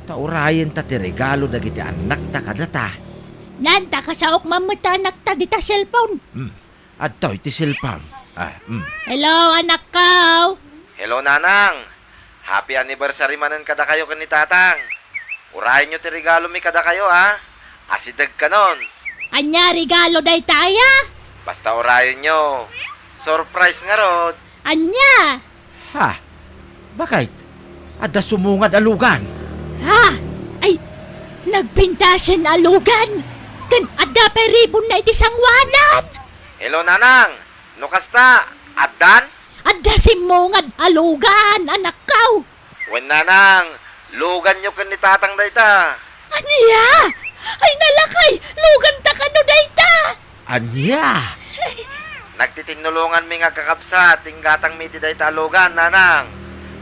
ta urayenta ti regalo dagiti annakta kadata. Nan, ta kasaok man met ti annakta dita cellphone. Hmm. Adtoy ti cellphone. Ah, mm. Hello, anakko! Hello, nanang! Happy anniversary manen kadakayo ken ni tatang. Urayenyo ti regalomi kadakayo, a. Asideg kanon. Ania regalo dayta aya? Basta urayenyo. Surprise ngarud. Ania? Ha? Bakit? Adda sumungad a lugan. Ha? Ay, nagpintasen a lugan. Ken adda pay ribonna iti sanguanan. Hello, nanang. No kasta, addan? Adda simmungad a lugan, anakko. Wen, nanang, luganyo ken ni tatang dayta. Ania? Ay, nalakay! Luganta kano dayta? Ania? Nagtitinnulonganmi nga agkakabsat ti inggatangmi iti dayta a lugan, nanang.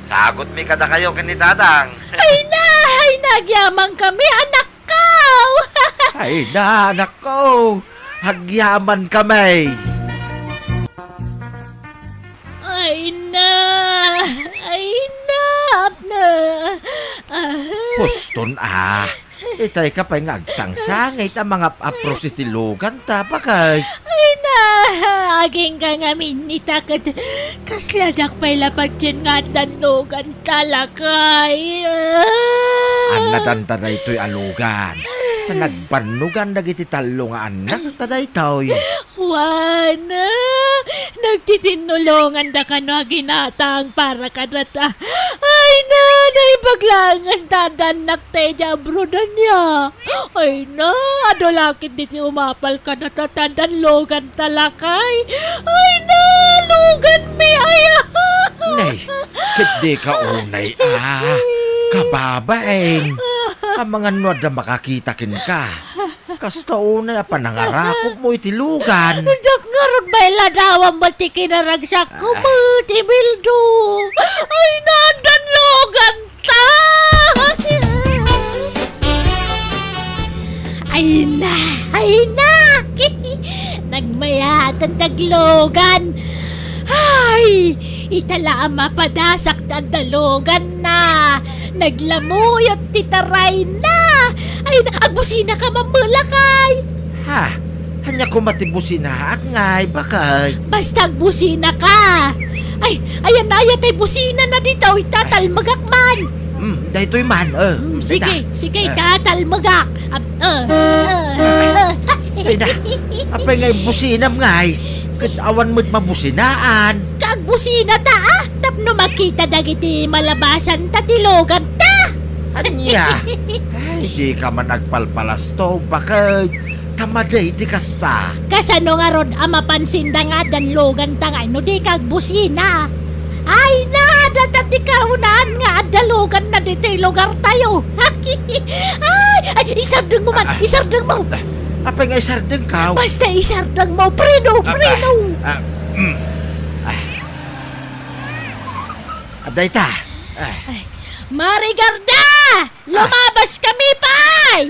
Sagutmi kadakayo ken ni tatang. Ay na! Ay, nagyamankami, anakko! Ay na, anakko! Agyamankami! Ay na! Ay na! Apna! Ah. Huston, ah. Itay ka pay nga agsangsangit a mangap-apros iti luganta, bakay. Ay na! Agingga ngamin ita ket kasla diak pay la patien nga addan luganta, lakay. Ah. Annadanta daytoy a lugan. Ta nagbannogan dagiti tallo nga annakta daytoy. Juana, nagtitinnulonganda kano a ginatang para kadata. Ay na, naimbag laeng ta adda annakta idiay abroad ania. Ay na, adu la ketdi ti umapal kadata ta addan luganta, lakay. Ay na, luganmi aya. Nay, ketdi ka unay a. Kababain. Amangan no adda makakita kenka. Kasta unay a panangarakopmo iti lugan. Diak ngarud mailadawan met ti kinaragsakko met, Imelda. Ay, na addan luganta! Ay na! Ay na! Nagmayaten ti aglugan! Ay! Ita la a mapadasak ti adda luganna! Naglamuyot ti tarayna! Ay, na, agbusinaka, mammelakay! Ha? Ania koma ti businaak ngay, bakay? Basta agbusinaka! Ay, ayan na, aya tay businana ditoy, tatalmegak man! Hmm, daytoy man, eh, Hmm, sige, dayta. Sige, Eh. Tatalmegak! Ap-, eh, eh, eh. Ay na, apay nga imbusinam ngay? Ket awan met mabusinaan. Kagbusinata, ah, tapno makita dagiti malabasanta ti luganta. Ania? Ay, dika man agpalpalasto, bakay. Ta madi ti kasta. Kasano ngarud a mapansinda nga addan luganta ngay no dika agbusina? Ay na, data ti kaunaan nga adda luganna ditoy lugartayo. Ay, ay, isardengmo man, Ah, ah. Isardengmo. Ah, apay nga isardengkaw? Basta isardengmo, preno, Ah, preno. Ah, ah, mm. Ah. Adda ita. Ah. Ay, Marigarda! Ah. Lumabaskami pay!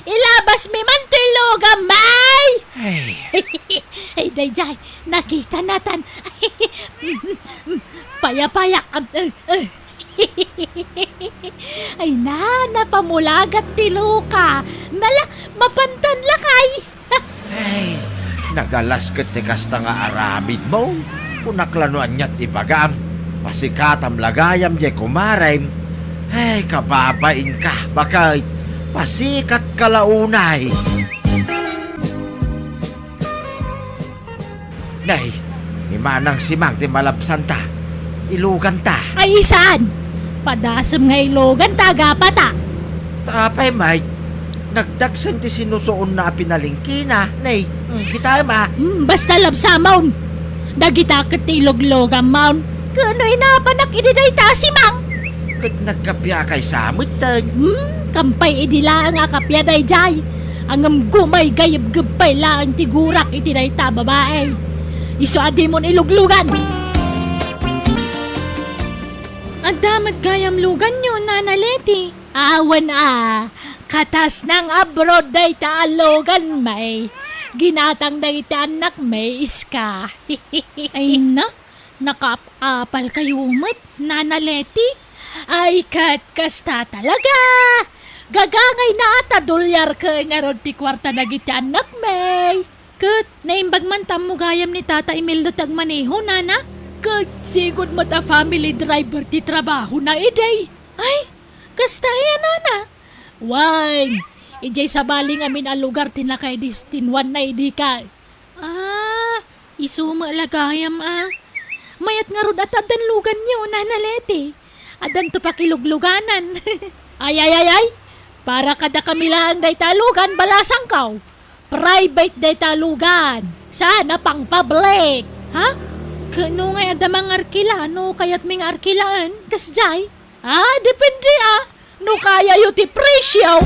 Ilabasmi man toy luganmi! Ay. Ay, daydiay, nakitanatan. Payapayak, am-, eh, eh. Ay na, napamulagat ti luka. Nala, mapantan lakay. Ay, nagalas ket ti kasta nga aramidmo. Kunak la no aniat ibagam. Pasikatam la gayam diay kumarem. Ay, kababainka, bakay. Pasikatka la unay. Nay, ni Manang Simang ti malabsanta. Iluganta. Ay, saan? Padasem nga iluganta, agapata. Ta apay, Mike? Nagdagsen ti sinusuonna a pinalengkena, nay. Mm, kitaem, a. Mm, basta labsamon. Dagita ket ti iluglugamon. Ket no inapanak idi dayta a Simang? Ket nagkapiakay sa metten. Hmm, kampay idi laeng a kapia daydiay. Ngem gumaygaybgeb pay laeng ti gurak iti dayta a babai. Isu a dimon iluglugan. Adda met gayam luganyo, Nana Leti. Awan a, katas nang abroad dayta a luganmi. Ginatang dagiti annakmi, iska. Ay na, nakaap-apalkayo met, Nana Leti. Ay, ket kasta talaga. Gagangayna a ta dolyar ken ngarud ti kuarta dagiti annakmi. Ket naimbag man tammo gayam ni Tata Imelda ti agmaneho, Nana. Ket sigud met a family driver ti trabahona idi. Ay, kasta aya, Nana? Wen, idiay sabali ngamin a lugar ti nakaidestinuanna idi ka. Ah, isu met la gayam a. Mayat ngarud a ta addan luganyo, Nana Leti. Addanto pakilugluganan. Ay, ay, ay, ay. Para kadakami laeng dayta a lugan, balasangko. Private dayta a lugan. Saan a pang-public. Ha? Ket no ngay adda mangarkila, no kayatmi nga arkilaen, kasdiay? Ah, depende a. No kayayo ti presyo.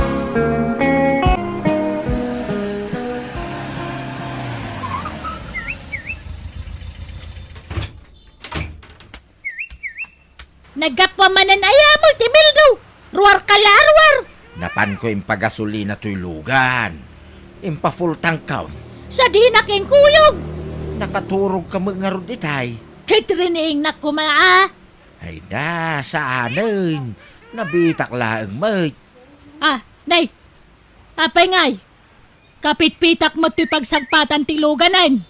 Naggapu manen aya met, Imeldaw? Ruar ka la a ruar. Napanko impagasolina toy lugan. Impafull tank-ko. Sadinak inkuyog. Nakaturogka met ngarud itay. Ket riniingnak koma a. Ay da, saanen. Nabitak laeng met. Ah, nay. Apay ngay? Kapitpitak met toy pagsagpatan ti luganen.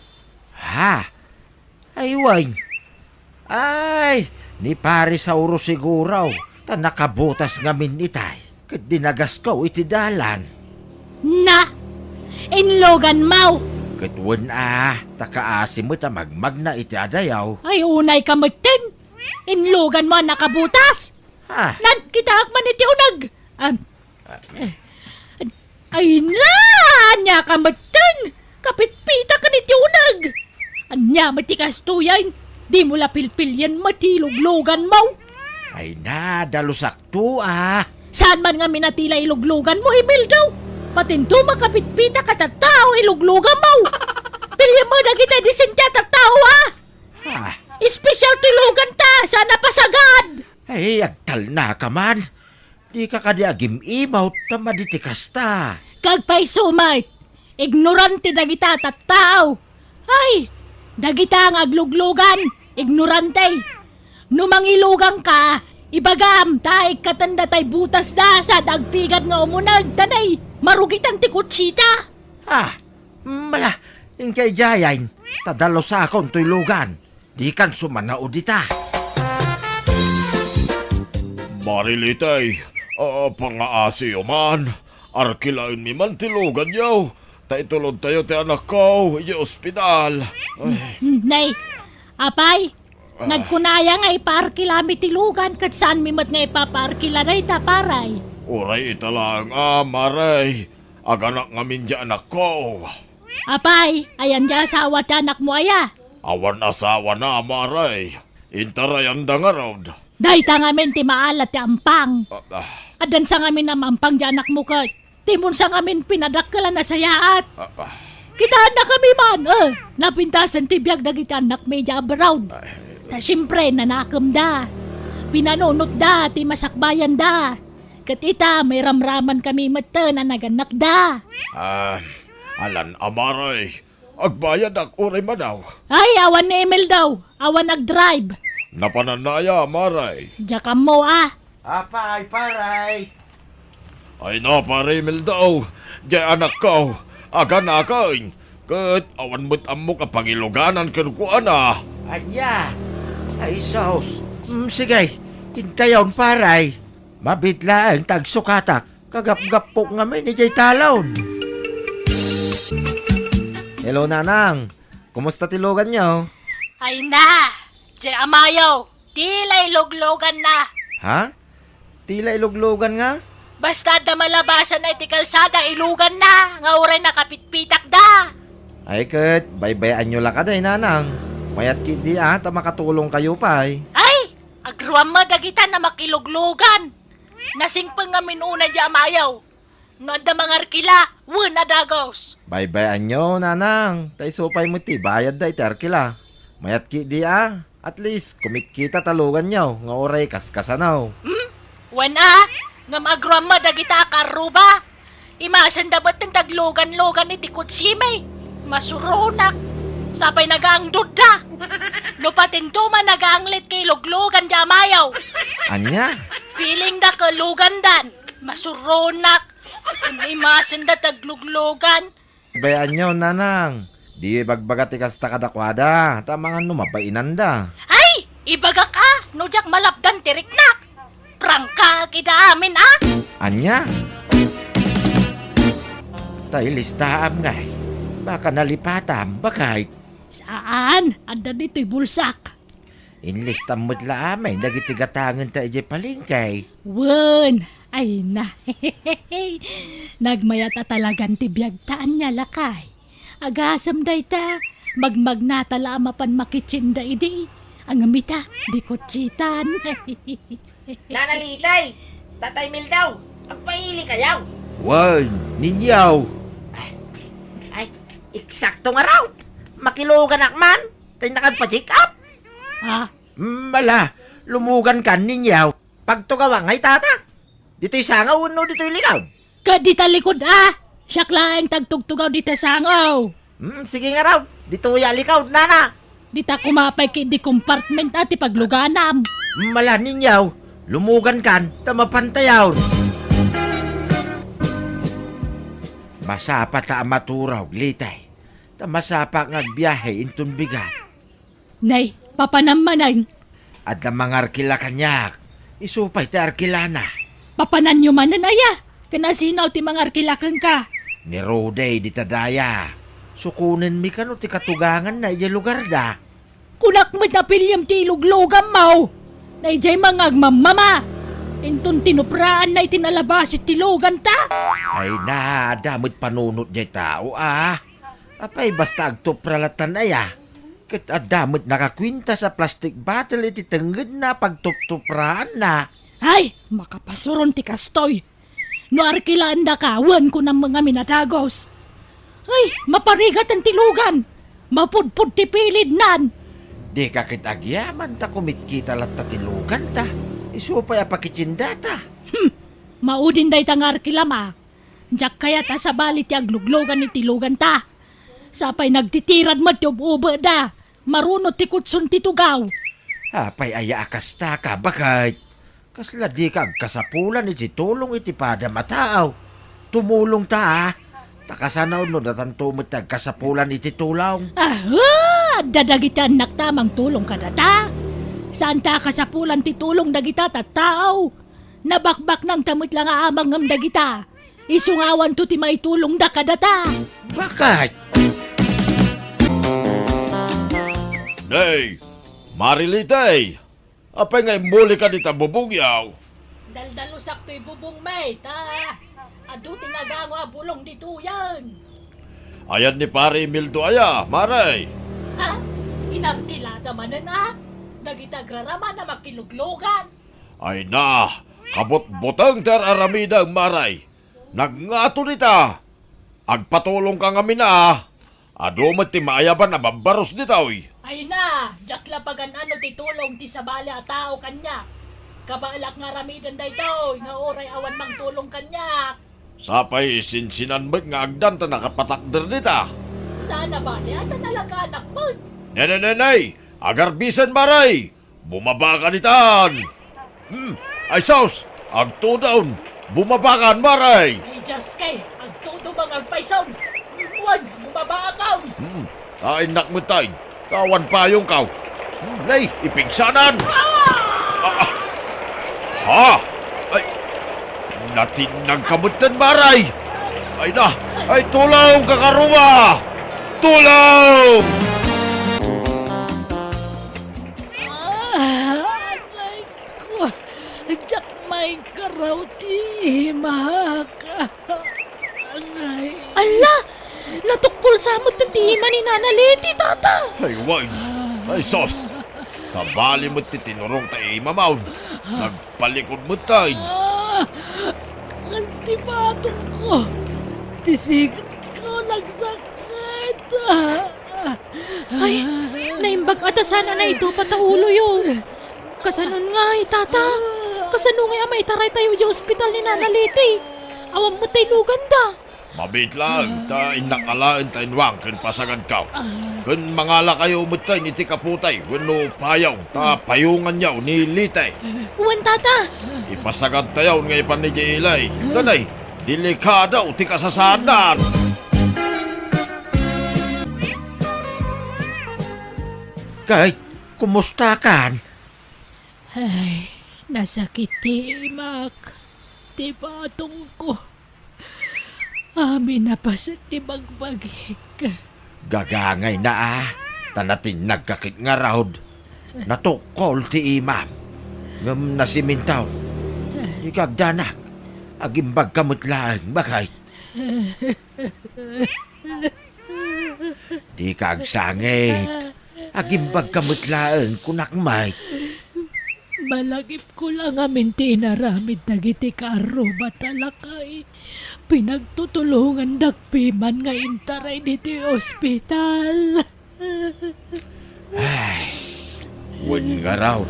Ha? Ay, wen. Ay, ni Pare Sauro siguro, ta nakabutas ngamin itay, ket dinagasko iti dalan. Na! Inluganmo! Ket wen a, ta kaasi met a magmagna iti adayo. Ay, unayka metten! Inluganmo a nakabutas! Ha? Nan, kitaak man iti uneg! Ah, ay na! Ania ka metten? Kapitpitak iti uneg! Ania met ti kastoyen? Dimo la pilpilien met ti ilugluganmo! Ay na, dalusakto a! Saan man ngamin a ti la ilugluganmo, Imeldaw? Patinto makapitpitak a tattao ilugluganmo! Piliem met dagiti disente a tattao a! Ha? Espesyal ti luganta, saan a pasagad! Ay, agtalnaka man. Dika kadi agim-imot ta madi ti kasta. Agpayso met, ignorante dagita a tattao. Ay, dagita nga agluglugan, ignorante. No mangiluganka, ibagam ta ikkatenda tay butasda sa dagpigat nga umuneg ta nay marugitan ti kutsita. Ah, mala, inka idiayen, ta dalusakon toy lugan. Dikan sumanaw dita. Marilitay, a, pangaasiyo man. Arkilaenmi man ti luganyo. Ta itulodtayo ti anakko idiay ospital. Ay. Nay, apay, nagkunaya nga ipaarkilami ti lugan ket saanmi met nga ipapaarkila dayta, Pare. Uray ita laeng a, Mare. Aganak ngamin ti anakko. Apay, ayan ti asawa ti anakmo aya? Awan asawana, Mare. Intarayanda ngarud. Dayta ngamin ti maala ti ampang. Ah, ah. Addan sa ngamin a mampang ti anakmo ket. Timon sa ngamin pinadakkel a nasayaat. Ah, ah. Kitaennakami man, eh, napintasen ti biag dagiti annakmi idiay abroad. Ay. Ta siempre, nanakemda. Pinanunotda ti masakbayanda. Ket ita, mairamramankami metten a nagannakda. Ah, alan a, Mare. Agbayadak uray manaw. Ay, awan ni Imeldaw. Awan agdrive. Napananna aya, Mare? Diak ammo, a. Apay, Pare? Ay na, Pare Imeldaw. Diay anakko. Aganaken. Ket awan met ammok a pangiluganan kenkuana. Ania? Ay, sus. Mm, sige. Intayon, Pare. Mabiit laeng ta agsukatak. Kagapgapok ngamin idiay talon. Hello, Nanang. Kumusta ti luganyo? Ay na, diay amayo, ti la ilugluganna. Ha? Ti la iluglugan nga? Basta adda malabasan iti kalsada, iluganna, nga uray nakapitpitakda. Ay ket, baybay-anyo la kadi, Nanang. Mayat ketdi a, ta makatulongkayo pay. Ay, agruam met dagita a makiluglugan. Nasingpet ngamin unay diay amayo. No adda mangarkila, wen a dagus. Baybay-anyo, Nanang. Ta isu pay met ti bayadda iti arkila. Mayat ketdi a. At least, kumitkita ta luganyo nga uray kaskasano. Hmm? Wen a, ngem agruam met dagita a karruba. Imasenda metten ti aglugan-lugan iti kutsimi. Masuronak. Sapay nagaangdodda. No patinto man nagaanglit ket iluglugan diay amayo. Ania? Feelingda ket lugandan. Masuronak. Imasenda ti agluglugan. Baybay-anyo, Nanang. Diyo ibagbaga ti kasta kadakuada, ta amangan no mabainanda. Ay! Ibagak a, no diak malapdan ti riknak. Prangkaak ida amin a. Ania? Ta ilistaam ngay. Baka nalipatam, bakay? Saan? Adda ditoy bulsak. Inlistam met la amin dagiti gatangenta idiay palengke. Wen, ay na. Nagmayat a talagan ti biagta, ania lakay. Agasem dayta, magmagnata la a mapan makitsinda idi. Ngem ita, di kutsitan. Nana Litay, Tatay Mildaw, agpailikayo? Wen, ninyaw. Ay, ay, eksakto nga raw. Makiluganak man. Tay nakagpa-check up? Ah? Mala, Lumugankan, Ninyaw. Pagtugawak ngay, tata. Ditoy sangaw wenno ditoy likod? Ket dita likod, a. Siak laeng ti agtugtugaw dita sangaw. Hmm, sige ngarud. Ditoy a likod, nana. Dita koma pay ketdi compartment a ti pagluganam. Hmm, ala, Ninyaw. Lumugankan, ta mapantayon. Masapata a maturog, Litay. Ta masapata nga agbiahe inton bigat. Nay, papanam manen. Adda mangarkila kaniak. Isu pay ti arkilana. Papananyo manen aya? Ken asino ti mangarkila kenka? Ni Rudy dita daya. Sukonenmi kano ti katuganganna idiay lugarda. Kunak met a piliem ti ilugluganmo. Nay, diay mangagmammama. Inton tinupraanna iti nalabas iti luganta. Ay na, adda met panunot diay tao, a. Apay, basta agtupra lattan aya? Ket adda met nakakuintas a plastic bottle iti tengngedna pagtuptupraanna. Ay, makapasuron ti kastoy. No arkilaandaka, wen kunam ngamin a dagus. Ay, maparigaten ti lugan. Mapudpod ti pilidnan. Dika ket agyaman ta kumitkita latta ti luganta. Isu pay a pakitiendata. Hmm, maudin dayta nga arkilam a. Diak kayat a sabali ti agluglugan iti luganta. Sapay nagtitirad met ti ub-ubetda. Marunot ti kutson ti tugaw. Apay aya a kastaka, baket? Kasla dika agkasapulan iti tulong iti padam a tao. Tumulongta, a. Ta kasano no datanto met ti agkasapulan iti tulong? Aha! Adda dagiti annakta a mangtulong kadata. Saanta a kasapulan ti tulong dagita tattao. Nabakbaknangta met la nga amangem dagita. Isu nga awanto ti maitulongda kadata. Baket? Nay, Marilitay, apay nga immulika dita bubongyo? Daldalusak toy bubongmi, ta adu ti nagango a bulong ditoyen. Ayan ni Pare Emildo aya, Maray? Ha? Inarkilada manen a? Dagiti agraraman a makiluglugan. Ay na, kabutbuteng ti ar-aramidem, Maray. Nagngato dita. Agpatulongka ngamin a. Adu met ti maayaban a babbarus ditoy. Ay na, diak la pagan-ano ti tulong ti sabali a tao kaniak. Kabaelak nga aramiden daytoy nga uray awan mangtulong kaniak. Sapay sinsinan met nga agdan ta nakapatakder dita. Saan a bale a ta nalagaanak met. Nenenenay, agarbisen, Maray! Bumabaka ditan! Hmm, ay sus! Agtudon! Bumabaka, Maray! Ay, Diyos kay! Agtudo bang agpayson? Wan, bumabaka! Hmm, ta innak met tayo. Ta awan payongkaw. Hmm, nay, ipigsanan! Ah! Ah, ah. Ha? Ay, natinnag ka metten, Maray! Ay na! Ay, tulong, kakaruma! Tulong! Ah, aray ko, diak maikaraw ti imak. Aray. Ala! Natukkol sa met ti ima ni Nana Leti, tata! Ay, wen. Ay, sus! Sabali met ti tinurong ta imam. Nagpalikod met tayo. Ah! Kan ti patong ko, ti sigat ko nagsakit. Ay, naimbag a ta saan a naitupat a uloyo. Kasanon ngay, tata? Kasano ngay a maitaray tayo idiay ospital ni Nana Leti? Awan met tay luganda. Mabiit laeng, ta innak alaen ta inwang ken pasagadkaw. Ken mangalakayo metten iti kaputay wenno payong, ta payonganyo ni Leti. Wen, tata. Ipasagadtayon nga ipan idiay ili. Danay, delikado ti kasasaadna. Kay, kumustakan? Ay, nasakit ti imak, ti patongko. Amin a paset ti bagbagik. Gagangayna a, ta natinnagka ket ngarud. Natukkol ti imam, ngem nasimintaw. Dika agdanak, agimbagka met laeng, baket. Dika agsangit. Agimbagka met laeng, kunak met. Malagipko la ngamin ti inaramid dagiti kaarruba ta lakay, pinagtutulongandak piman nga intaray ditoy ospital. Ay, Wen ngarud,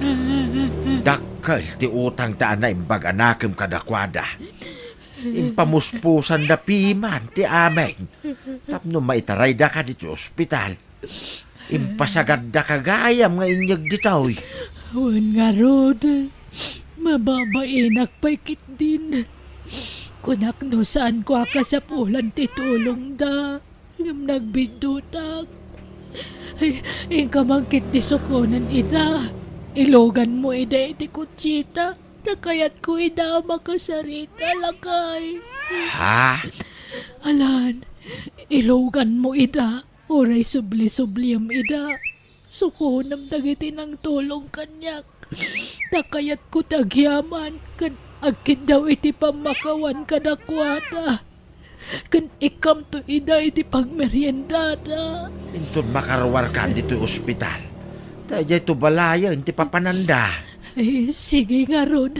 dakkel ti utangta a naimbag a nakem kadakuada. Impamuspusanda piman ti amin tapno maitarayda kadi ti ospital. Impasagaddaka gayam nga inyeg ditoy. Wen ngarud, mababainak pay ketdin. Kunak no saanko a kasapulan ti tulongda, ngem nagbiddutak. Ay, inka man ketdi sukonen ida. Iluganmo ida iti kutsita. Ta kayatko ida a makasarita, lakay. Ha? Alan, iluganmo ida, uray subli-subliem ida. Sukonem dagiti nangtulong kaniak. Ta kayatko ti agyaman ken agkiddaw iti pammakawan kadakuada. Ken ikkamto ida iti pagmeriendada. Inton makaruarkan ditoy ospital, ta idiay to balayen ti papananda. Ay, sige ngarud.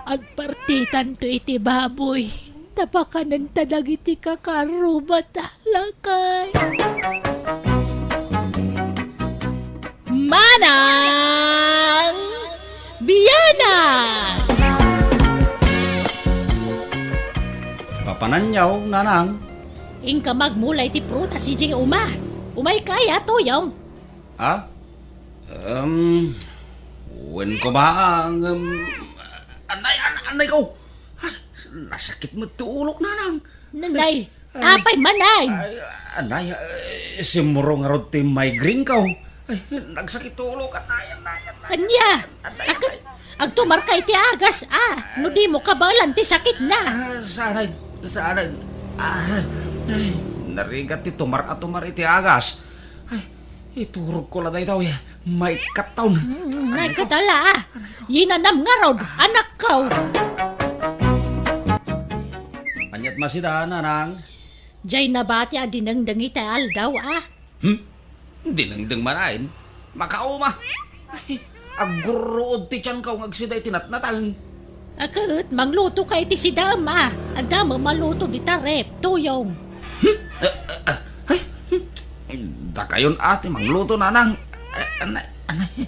Agpartitanto iti baboy. Ta pakanenta dagiti kakarrubata, lakay. Manang Biana! Papananyaw, nanang. Inka magmula iti prutas idiay uma. Umayka aya, Tuyong? Ah? Um, wen ko ba, um, anay, an-, anay ko. Ay, nasakit met ti ulok, nanang. Nanay, Apay man, ay? Ay, anay, eh, simmurong ngarud ti migraine ko. Ay, nagsakit ti ulok, anay, anay, anay. Ania? Anay, Ak-, anay. Agtumarka iti agas, a. No dimo kabaelan ti sakitna. Ah, saan, saan. Ah, ay, narigat ti tumar a tumar iti agas. Ay, iturogko la daytoy, maikkat taon. Hmm, naikkat la, a. Yinanam ngarud, anakko. Aniat masida, nanang? Jay nabati a dinengdeng iti aldaw, a. Hmm? Dinengdeng manen? Makauma. Ay, aggurruod ti tianko nga agsida iti natnateng. A ket, manglutoka iti sidaem, a. Adda met maluto dita ref, Tuyong. Hmm? Eh, eh, eh, ay, hmm. Dakayon a ti mangluto, nanang. Eh, anay, anay.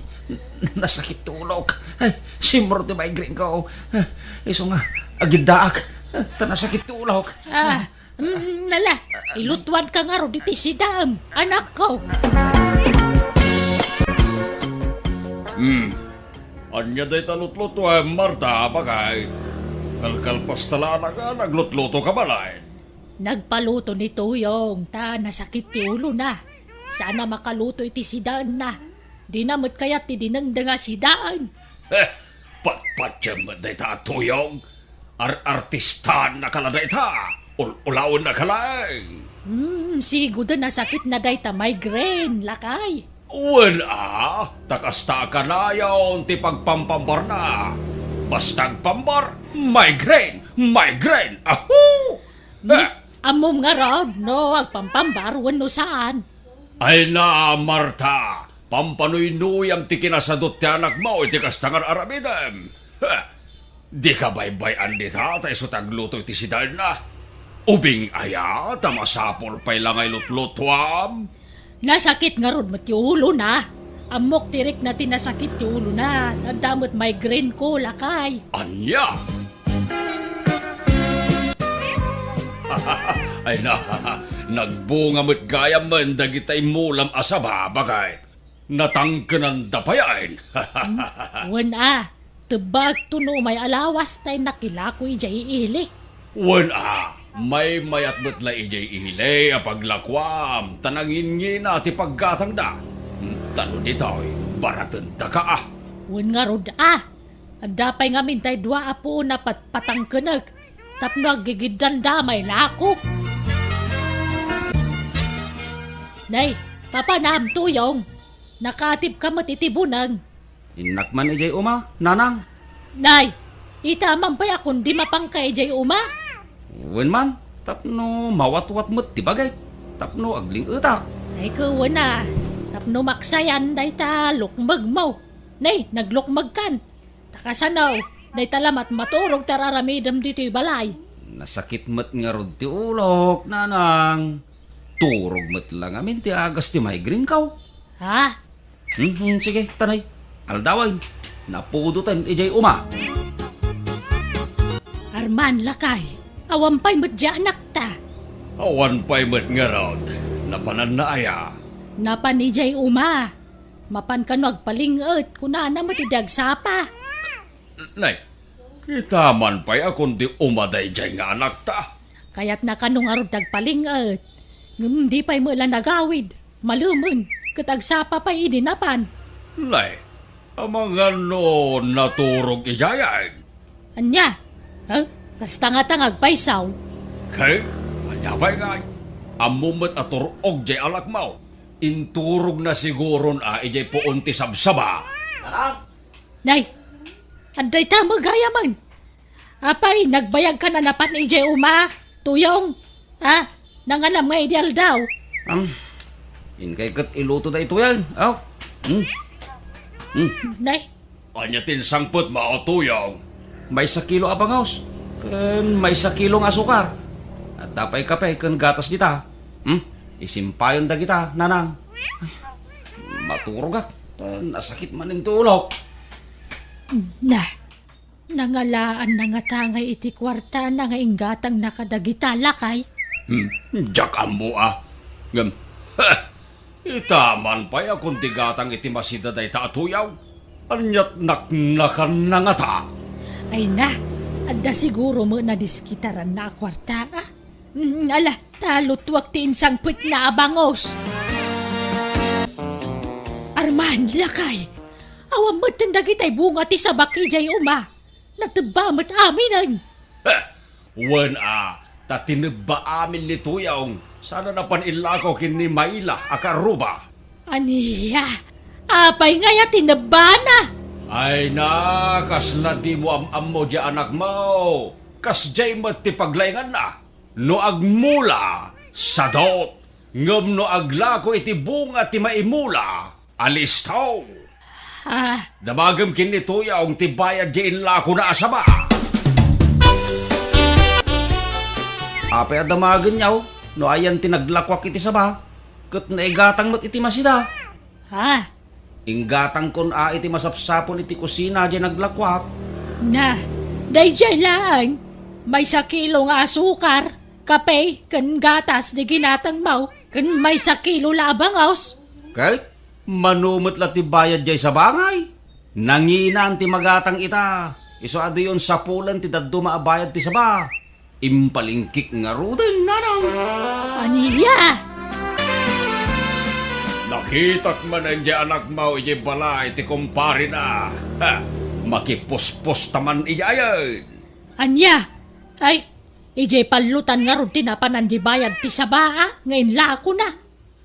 Nasakit ti ulok. Ay, simmurong ti migraine ko. Eh, isu nga, agiddaak. Eh, ta nasakit ti ulok. Ah, mm, nala, ilutuanka ngarud iti sidaem, anakko. Hmm. Ania dayta lutlutuem, Marta, bakay? Kalkalpasta la a naglutlutoka balay. Nagpaluto ni Tuyong ta nasakit ti ulona. Saan a makaluto iti sidaenna. Dina met kayat ti dinengdeng a sidaen. Eh, patpatiem met dayta a Tuyong. Ar-artistaennaka la dayta. Ul-ulawennaka laeng. Hmm, sigud a nasakitna dayta migraine, lakay. Wen a, ta kasta a kanayon ti pagpampambarna. Basta agpambar, migraine, migraine, ahu! Hmm? Eh. Ammom ngarud no agpampambar wenno saan. Ay na, Marta, pampanuynuyam ti kinasadut ti anakmo iti kasta nga ar-aramidem. Heh, dika baybay-an dita ta isu ti agluto iti sidaenna. Ubing aya ta masapul pay la nga ilutlutuam? Nasakit ngarud met ti ulona. Ammok ti rikna ti nasakit ti ulona. Adda met migraine ko, lakay. Ania? Ay na, nagbunga met gayam dagita immulam a saba, bakay. Natangkenanda payen. Hmm? Wen a, tebbakto no umay a lawas ta innak ilako idiay ili. Wen a, maymayat met la idiay ili a paglakuam, ta nangingina ti paggatangda. Hmm, ta no ditoy, baratendaka a. Wen ngarud a, adda pay ngamin tay dua a puon a patpatangkenek tapno aggigiddanda a mailako. Nay, papanam, Tuyong. Nakaatibka met iti buneng. Innak man idiay uma, nanang. Nay, ita man pay a kundi mapanka idiay uma? Wen man, tapno mawatwat met ti bagik, tapno agling-etak. Ay, ket wen a, tapno maksayan dayta lukmegmo. Nay, naglukmegkan. Ta kasano, dayta lamet maturog ti ar-aramidem ditoy balay. Nasakit met ngarud ti ulok, nanang. Turog met la ngamin ti agas ti migraine ko. Ha? Hmm, hmm, sige, tanay. Aldawen, napudoten idiay uma. Arman, lakay, awan pay met diay anakta. Awan pay met ngarud, napananna aya? Napan idiay uma. Mapan kano agpaling-et, kunana met idi agsapa. Nay, ita man pay a kundi uma daydiay nga anakta. Kayatna kano ngarud ti agpaling-et, ngem di pay met la nagawid. Malemen, ket agsapa pay idi napan. Nay, amangan no naturog idiayen? Ania? Ha? Kasta ngata nga agpaysaw? Ket, ania pay ngay? Ammom met a tur-og diay anakmo. Inturogna siguron a idiay puon ti sabsaba. Nay, adda ita met gayamen. Apay, nagbayagkan a napan idiay uma, Tuyong? Ha? Nanganam nga idi aldaw? Am, inkay ket iluto daytoyen, aw? Hmm? Hmm? Nay? Ania ti insangpetmo, Tuyong? Maysa kilo a bangaws, ken maysa kilo nga asukar. Adda pay kape ken gatas dita. Hmm? Isimpayon dagita, nanang. Ay, maturogak. Ta nasakit manen ti ulok. Na, nangalaanna ngata ngay iti kuartana nga inggatangna kadagita, lakay? Hmm, diak ammo a. Ngem, ha, ita man pay a kundi gatang iti masida dayta a Tuyong. Ania't naknakanna ngata? Ay na, adda siguro met nadiskitaranna a kuarta, a? Mm, ala, ta lutuak ti insangpetna a bangaws. Arman, lakay, awan metten dagitay bunga ti sabak idiay uma. Natebba met aminen. Heh, wen a, ta tinebba amin ni Tuyong, sana napan illako ken ni Maila a kaarruba. Ania? Apay ngay a tinebbana? Ay na, kasla dimo am-ammo diay anakmo. Kasdiay met ti paglainganna. No agmula, sadot, ngem no aglako iti bunga ti maimula, alisto. Ah. Damagem ken ni Tuyong ti bayad diay inlakona a saba. Apay a damagenyo no ayan ti naglakuak iti saba, ket naigatang met iti masida? Ha? Inggatangkon a iti masapsapul iti kusina diay naglakuak. Na, daydiay laeng, maysa kilo nga asukar, kape, ken gatas diay ginatangmo, ken maysa kilo la a bangaws. Ket mano met la ti bayad diay saba ngay? Nanginan ti magatang ita, isu a diyon sapulen ti dadduma a bayad ti saba. Impalingkik ngaruden, nanang. Ania? Nakitak manen diay anakmo idiay balay ti kumparena. Ha, makipuspos ta man idiayen. Ania? Ay, idiay pallutan ngarud ti napanan diay bayad ti saba a nga inlakona.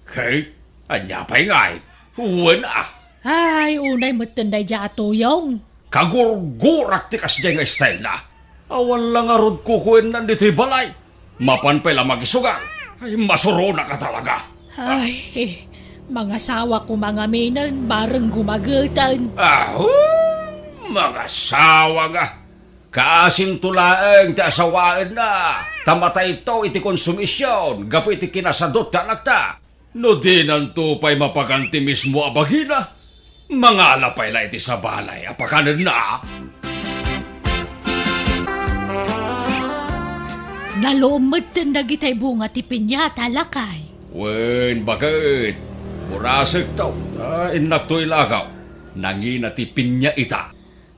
Kay, ania pay ngay? Wen a. Ay, unay metten daydiay a Tuyong. Kagurgurak ti kasdiay nga stylena. Awan la ngarud kukuennan ditoy balay. Mapan pay la makisugal. Ay, masuronak a talaga. Ay, mangasawa koma ngaminen, bareng gumageten. Aho, mangasawa nga. Kaasinto laeng ti asawaenna, ta matayto iti konsumision gapu iti kinasadot ti anakta. No dinanto pay mapakan ti mismo a bagina, mangala pay la iti sabali a pakanenna. Naluom metten dagitay bunga ti piñata, lakay. Wen, baket. Purasekto, ta innakto ilagaw. Nangina ti piña ita.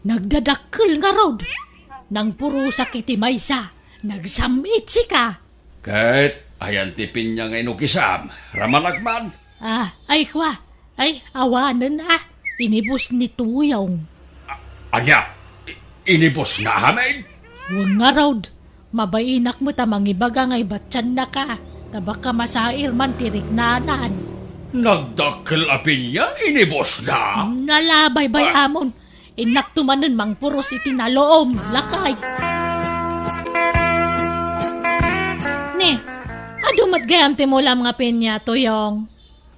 Nagdadakkel ngarud. Nangpurosak iti maysa, nagsam-itsika. Ket ayan ti piña nga inukisam, ramanak man? Ah, ay kua, ay awanen a, inibus ni Tuyong. A-, ania? I-, inibusna amin? Wen ngarud, mabainak met a mangibaga nga ibatiannaka, ta baka masair man ti riknanan. Nagdakkel a piña, inibusna? Ala, baybay-amon. Innakto manen mangpuros iti naluom, lakay. Ne, adu met gayam ti mulam nga piña, Tuyong?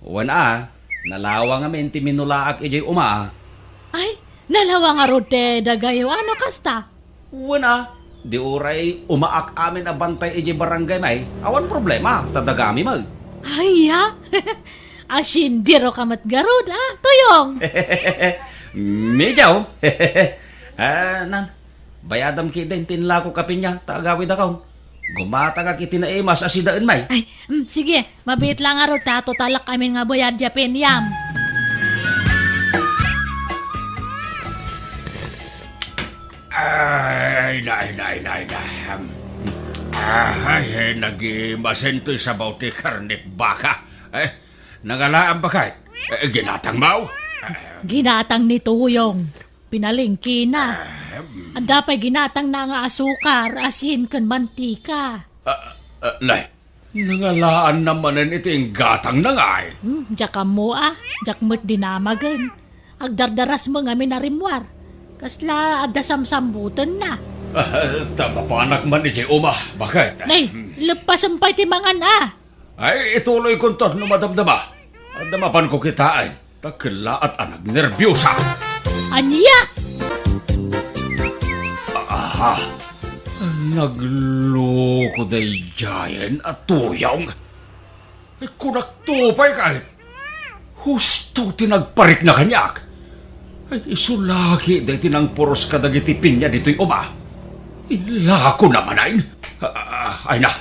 Wen a, nalawa ngamin ti minulaak idiay uma. Ay, nalawa ngarud ti dagayo, ano kasta? Wen a, di uray umaak amin a bantay idiay barangay may, awan problema, ta dagami met. Ay, ya? Asindiroka met garud, a, Tuyong? Mediaw. Ah, nan, bayadam ketdin ti inlakok a pinia, ta agawidakon. Gumatangak iti naimas a sidaen, may. Ay, mm, sige, mabiit lang ngarud ta totalak amin nga bayad diay piniam. Ay, nay, nay, nay, nay. Ay, nagimasen toy sabaw ti karnet baka. Eh, nangalaam bakay? Eh, ginatang mo? Ginatang ni Tuyong. Pinalengkena. Ahem. Adda pay ginatangna nga asukar, asin, ken mantika. Ah, ah, nay, nangalaanna manen iti inggatangna ngay? Hmm, diak ammo a, diak met dinamagen. Agdardaras met ngamin a rimmuar. Kasla adda samsambutenna. Ah, ta mapanak man idiay uma, baket? Nay, hmm, leppasem pay ti mangan a. Ay, ituloykonto no madamdama. Adda mapanko kitaen, ta kellaat a nagnerbiusa. Ania? Aha, nagloko daydiayen a Tuyong. Kunakto pay ket, husto ti nagparikna kaniak. Ay, isu la ketdi ti nangpuros kadagiti pinia ditoy uma. Inlakona manen. Ah, ay na,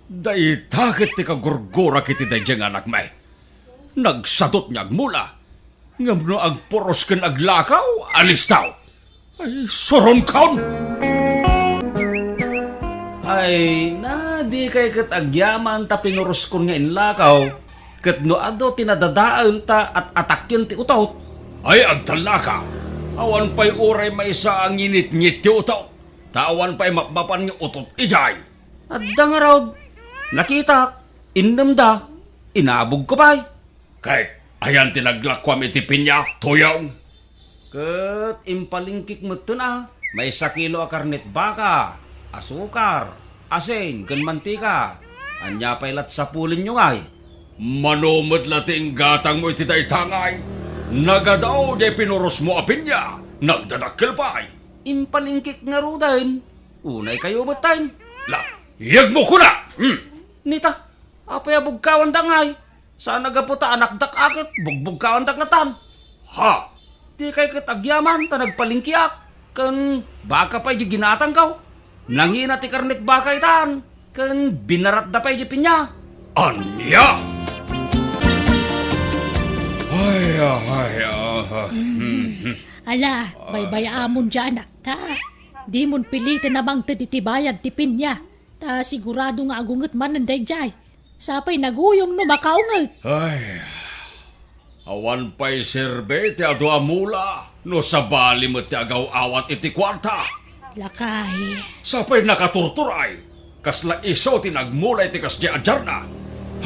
dayta ket ti kagurgurak iti daydiay nga anakmi. Nagsadut nga agmula. Ngem no agpuros ken aglakaw, alistaw. Ay, suronkon! Ay, na, dikay ket agyaman ta pinuroskon nga inlakaw, ket no adu ti nadadael ta at-atakken ti utot. Ay, agtallaka! Awan pay uray maysa a nginitngit ti utot, ta awan pay mapmapan nga utot idiay. Adda ngarud, nakitak, innemda, inabogko pay. Ket ayan ti naglakuam iti pinia, Tuyong? Ket impalingkik metten a maysa kilo a karnet baka, asukar, asin, ken mantika. Ania pay lat sapulenyo ngay? Mano met la ti inggatangmo iti dayta ngay? Nagadaw diay pinurosmo a pinia, nagdadakkel pay. Impalingkik ngaruden, unay kayo metten. La, yegmo kuna! Hmm. Nita, apay a bugkawanda ngay? Saan a gapu ta anakdak a ket bugbugkawandak latan. Ha? Dikay ket agyaman ta nagpalingkiak, ken baka pay di ginatangko. Nangina ti karnet baka itan, ken binaratda pay di pinia. Ania? Ay, ay, ah. Ala, baybay-amon diay anakta. Dimon piliten a mangted iti bayad ti pinia. Ta sigurado nga agunget manen daydiay. Sapay naguyong no makaunget. Ay, awan pay serbi ti adu a mula no sabali met ti agaw-awat iti kuarta. Lakay. Sapay nakaturturay. Kasla isu ti nagmula iti kasdiay a diarna.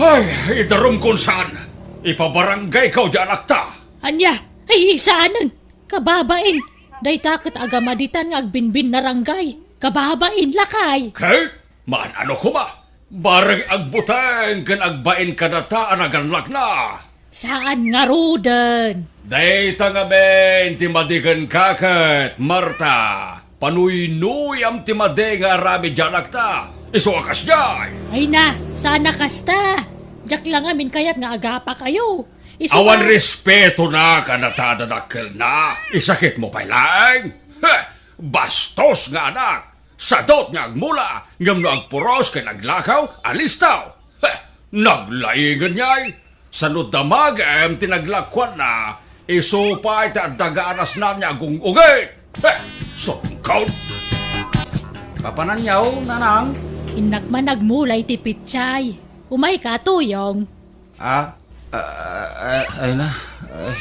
Ay, idarumkon saan. Ipabarangayko diay anakta. Ania? Ay, saanen. Kababain. Dayta ket agamaditan nga agbinbinnaranggay. Kababain, lakay. Ket? Maan-ano koma, bareng agbuteng ken agbain kadata a nagallakna. Saan ngaruden? Dayta ngamin ti madi kenka ket, Marta. Panuynuyam ti madi nga aramid diay anakta. Isu a kasdiay. Ay na, saan a kasta. Diak la ngamin kayat nga agapakayo. Isu Awan a respetona kadata a dadakkelna. Isakitmo pay laeng. Heh! Bastos nga anak! Sadut nga agmula, ngem no agpuros ken aglakaw, alistaw. Heh, naglaingen ngay. Sano damagem ti naglakuanna, isu pay ti adda gaanasna nga agung-ungit. Heh, sungkot. Papananyaw, nanang? Innak man agmula iti pitsay. Umayka, Tuyong. Ah, ah, ah, ay na. Ay.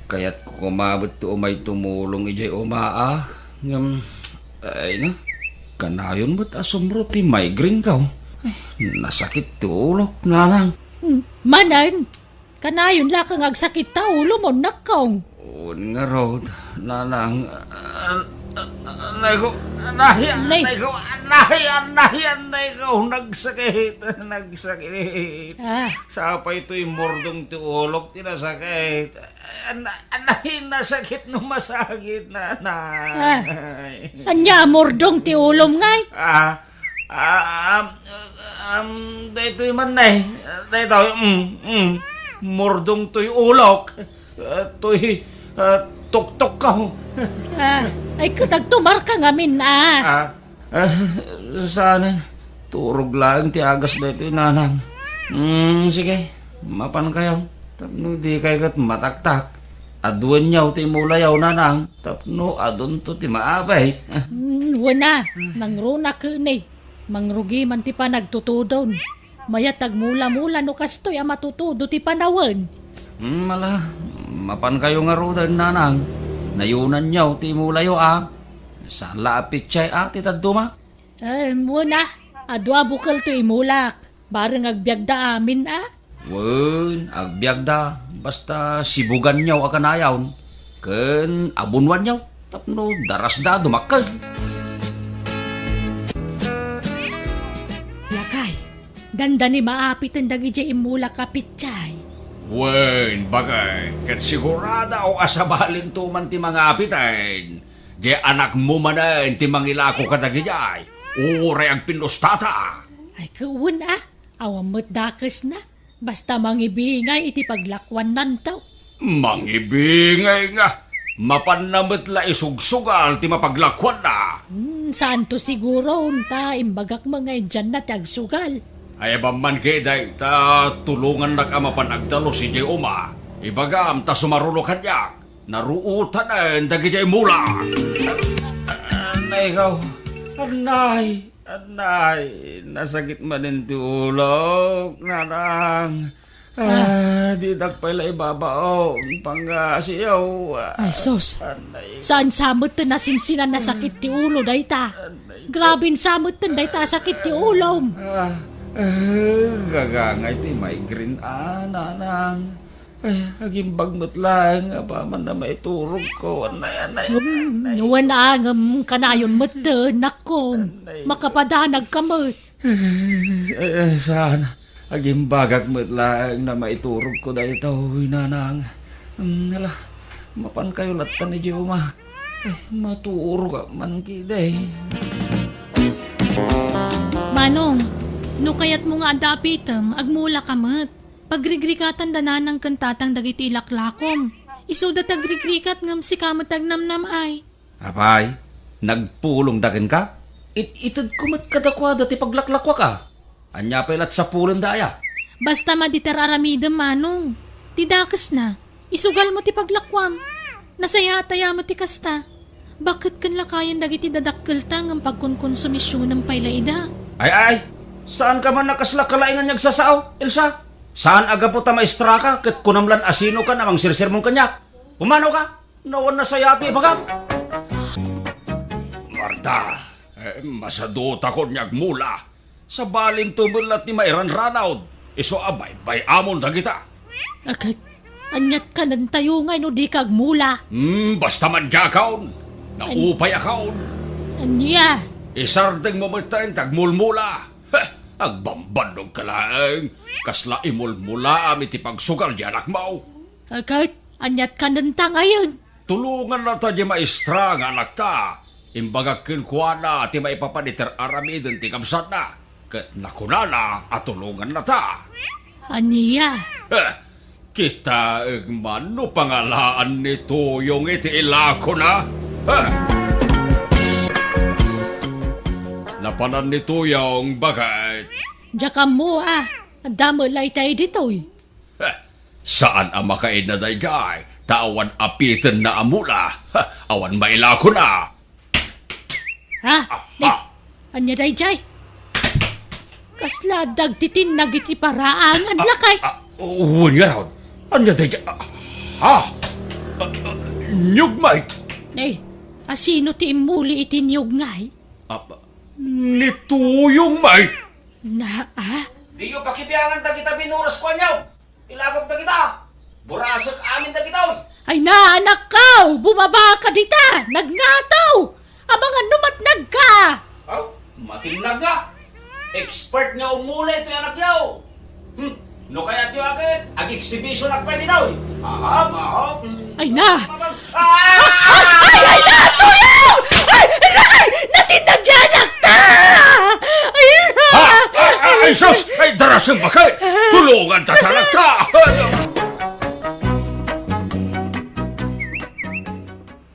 Kayatko koma met ti umay tumulong idiay uma a. Ngem, ay na. Kanayon met a sumro ti migraine ko. Ay, nasakit ti ulok, nanang. Hmm, manen, kanayon la nga agsakit ta ulo mo, nakkong. Wen ngarud, nanang, ah, ah, ah, anay ko, anay, Nay. Anay ko, anay, anay, anay ko, nagsakit, nagsakit. Ah. Sapay toy murdong ti ulok ti nasakit. Ana-, anay, nasakit no masakit, nanay. Ah. Ania, murdong ti ulom ngay? Ah, ah, um, um, daytoy man, nay. Daytoy, mm, mm. Murdong toy ulok. Ah, toy, ah, Tuktok ka, ho. Ah, ay, ket agtumarka ngamin, ah. Ah, ah, saan? Turog laeng ti agas daytoy, nanang. Hmm, sige. Mapan kayo. Tapno di kay ket mataktak. Aduenyo ti imulayo, nanang. Tapno adunto ti maabay. Ah. Hmm, wen a, nangruna ken ni. Mangrugi man ti panagtutudon. Mayat agmula-mula no kastoy a matutudo ti panawen. Hmm, ala, mapan kayo ngaruden, nanang. Nayunanyo ti imulayo, a. Saan la a pitsay, a, ti dadduma? Eh, wen a, adu a bukel to imulak. Bareng agbiagda amin, a. Wen, agbiagda, basta sibuganyo a kanayon, ken abunuanyo, tapno darasda a dumakkel. Lakay, dandani maapiten dagidiay immulak a pitsay. Wen, bagay, ket sigurado a sabalinto man ti mangapiten. Diay anakmo manen ti mangilako kadagidiay, uray agpinnustata. Ay, ket wen a, awan met dakesna. Basta mangibingay iti paglakuannanto. Mangibingay nga, mapanna met la isugsugal ti mapaglakuanna. Hmm, saanto siguron, ta imbagak met nga idianna ti agsugal. Ay, awan man ketdi, ta tulongannak a mapan agdalus idiay uma. Ibagam ta sumaruno kaniak. Naruotanen dagidiay mula. Anay, ikaw. Anay, anay, nasakit manen ti ulok, nanang. Ah, didak pay la ibabaon, pangngasiw. Ay, sus. Anay. Saan sa met ti nasinsinan nasakit ti ulo dayta? Anay. Grabe sa met dayta sakit ti ulom. Ah, ah, gagangay ti migraine, a, nanang. Ay, agimbag met laeng apaman a maiturogko. Anay, anay, anay. Wen a, ngem kanayon met, nakko. Anay. Makapadanagka met. Ay, ay, saan? Agimbagak met laeng a maiturogko daytoy, nanang. Hmm, ala, mapan kayo latta idiay uma. Ay, maturogak man ketdi. Manong, no kayatmo nga adda apitem, agmulaka met. Pagrigrikatan da nanang ken tatang dagiti ilaklakom. Isuda ti agrigrikat ngem sika met ti agnamnam-ay. Apay, nagpulongda kenka? It-itedko met kadakuada ti paglaklakuak a. Ania pay lat sapulenda aya? Basta madi ti ar-aramidem, manong. Ti dakesna, isugalmo ti paglakuam. Nasayaat aya met ti kasta. Baket ken lakayen dagiti dadakkelta ngem pagkonkonsumisionem pay la ida. Ay, ay, ay. Saanka man a kasla kalaingan nga agsasao, Elsa? Saan a gapu ta maestraka ket kunam lan a sinokan a mangsersermon kaniak? Pumanoka? No awan nasayaat ti ibagam. Marta, eh, masadutakon nga agmula. Sabalinto met la ti mairanranaw, isu a baybay-amon dagita. Aket, aniat kanentayo ngay no dika agmula? Hmm, basta man diakon. Naupayakon. Ania? Isardengmo met ti agmulmula. Heh, agbambannogka laeng. Kasla imulmulaam iti pagsugal di anakmo. Aket, aniat kanenta ngayen? Tulongannata di maestra nga anakta. Imbagak kenkuana ti maipapan iti ar-aramiden ti kabsatna. Ket nakunana a tulongannata. Ania? Heh, kitaek man no pangalaan ni Tuyong iti ilakona. Heh. Napanan ni Tuyong, baket. Diak ammo a, adda met la itay ditoy. Heh, saan a makainna daydiay, ta awan apitenna a mula. Heh, awan mailakona. Ha? Ah, ni, ah. Ania daydiay? Kasla adda agtitinag iti paraangan, ah, lakay. Ah, wen ngarud. Ania daydiay? Ah, ha? Ah, ah, niyog, Mike. Ni, asino ti immuli iti niyog ngay? Ah, ni Tuyong, Mike. Na, ah? Diyo pakibiangan dagita binuras kuanyo. Ilagok dagita. Burasek amin dagita, oy. Ay na, anakko! Bumaba ka dita! Nagngato! Amangan no matnag ka! Aw, matinag nga. Expert nga umula itoy anakyo. Hmm, no kayatyo aket, ag-exhibition ak pay dita, oy. Aha, aha. Hmm. Ay na! Ay, ay, ay, na, tulong! Ay, ay, natinag diay anakta! Ay, na! Ha? Ay, ay, ay, sus! Ay, darasem bakay!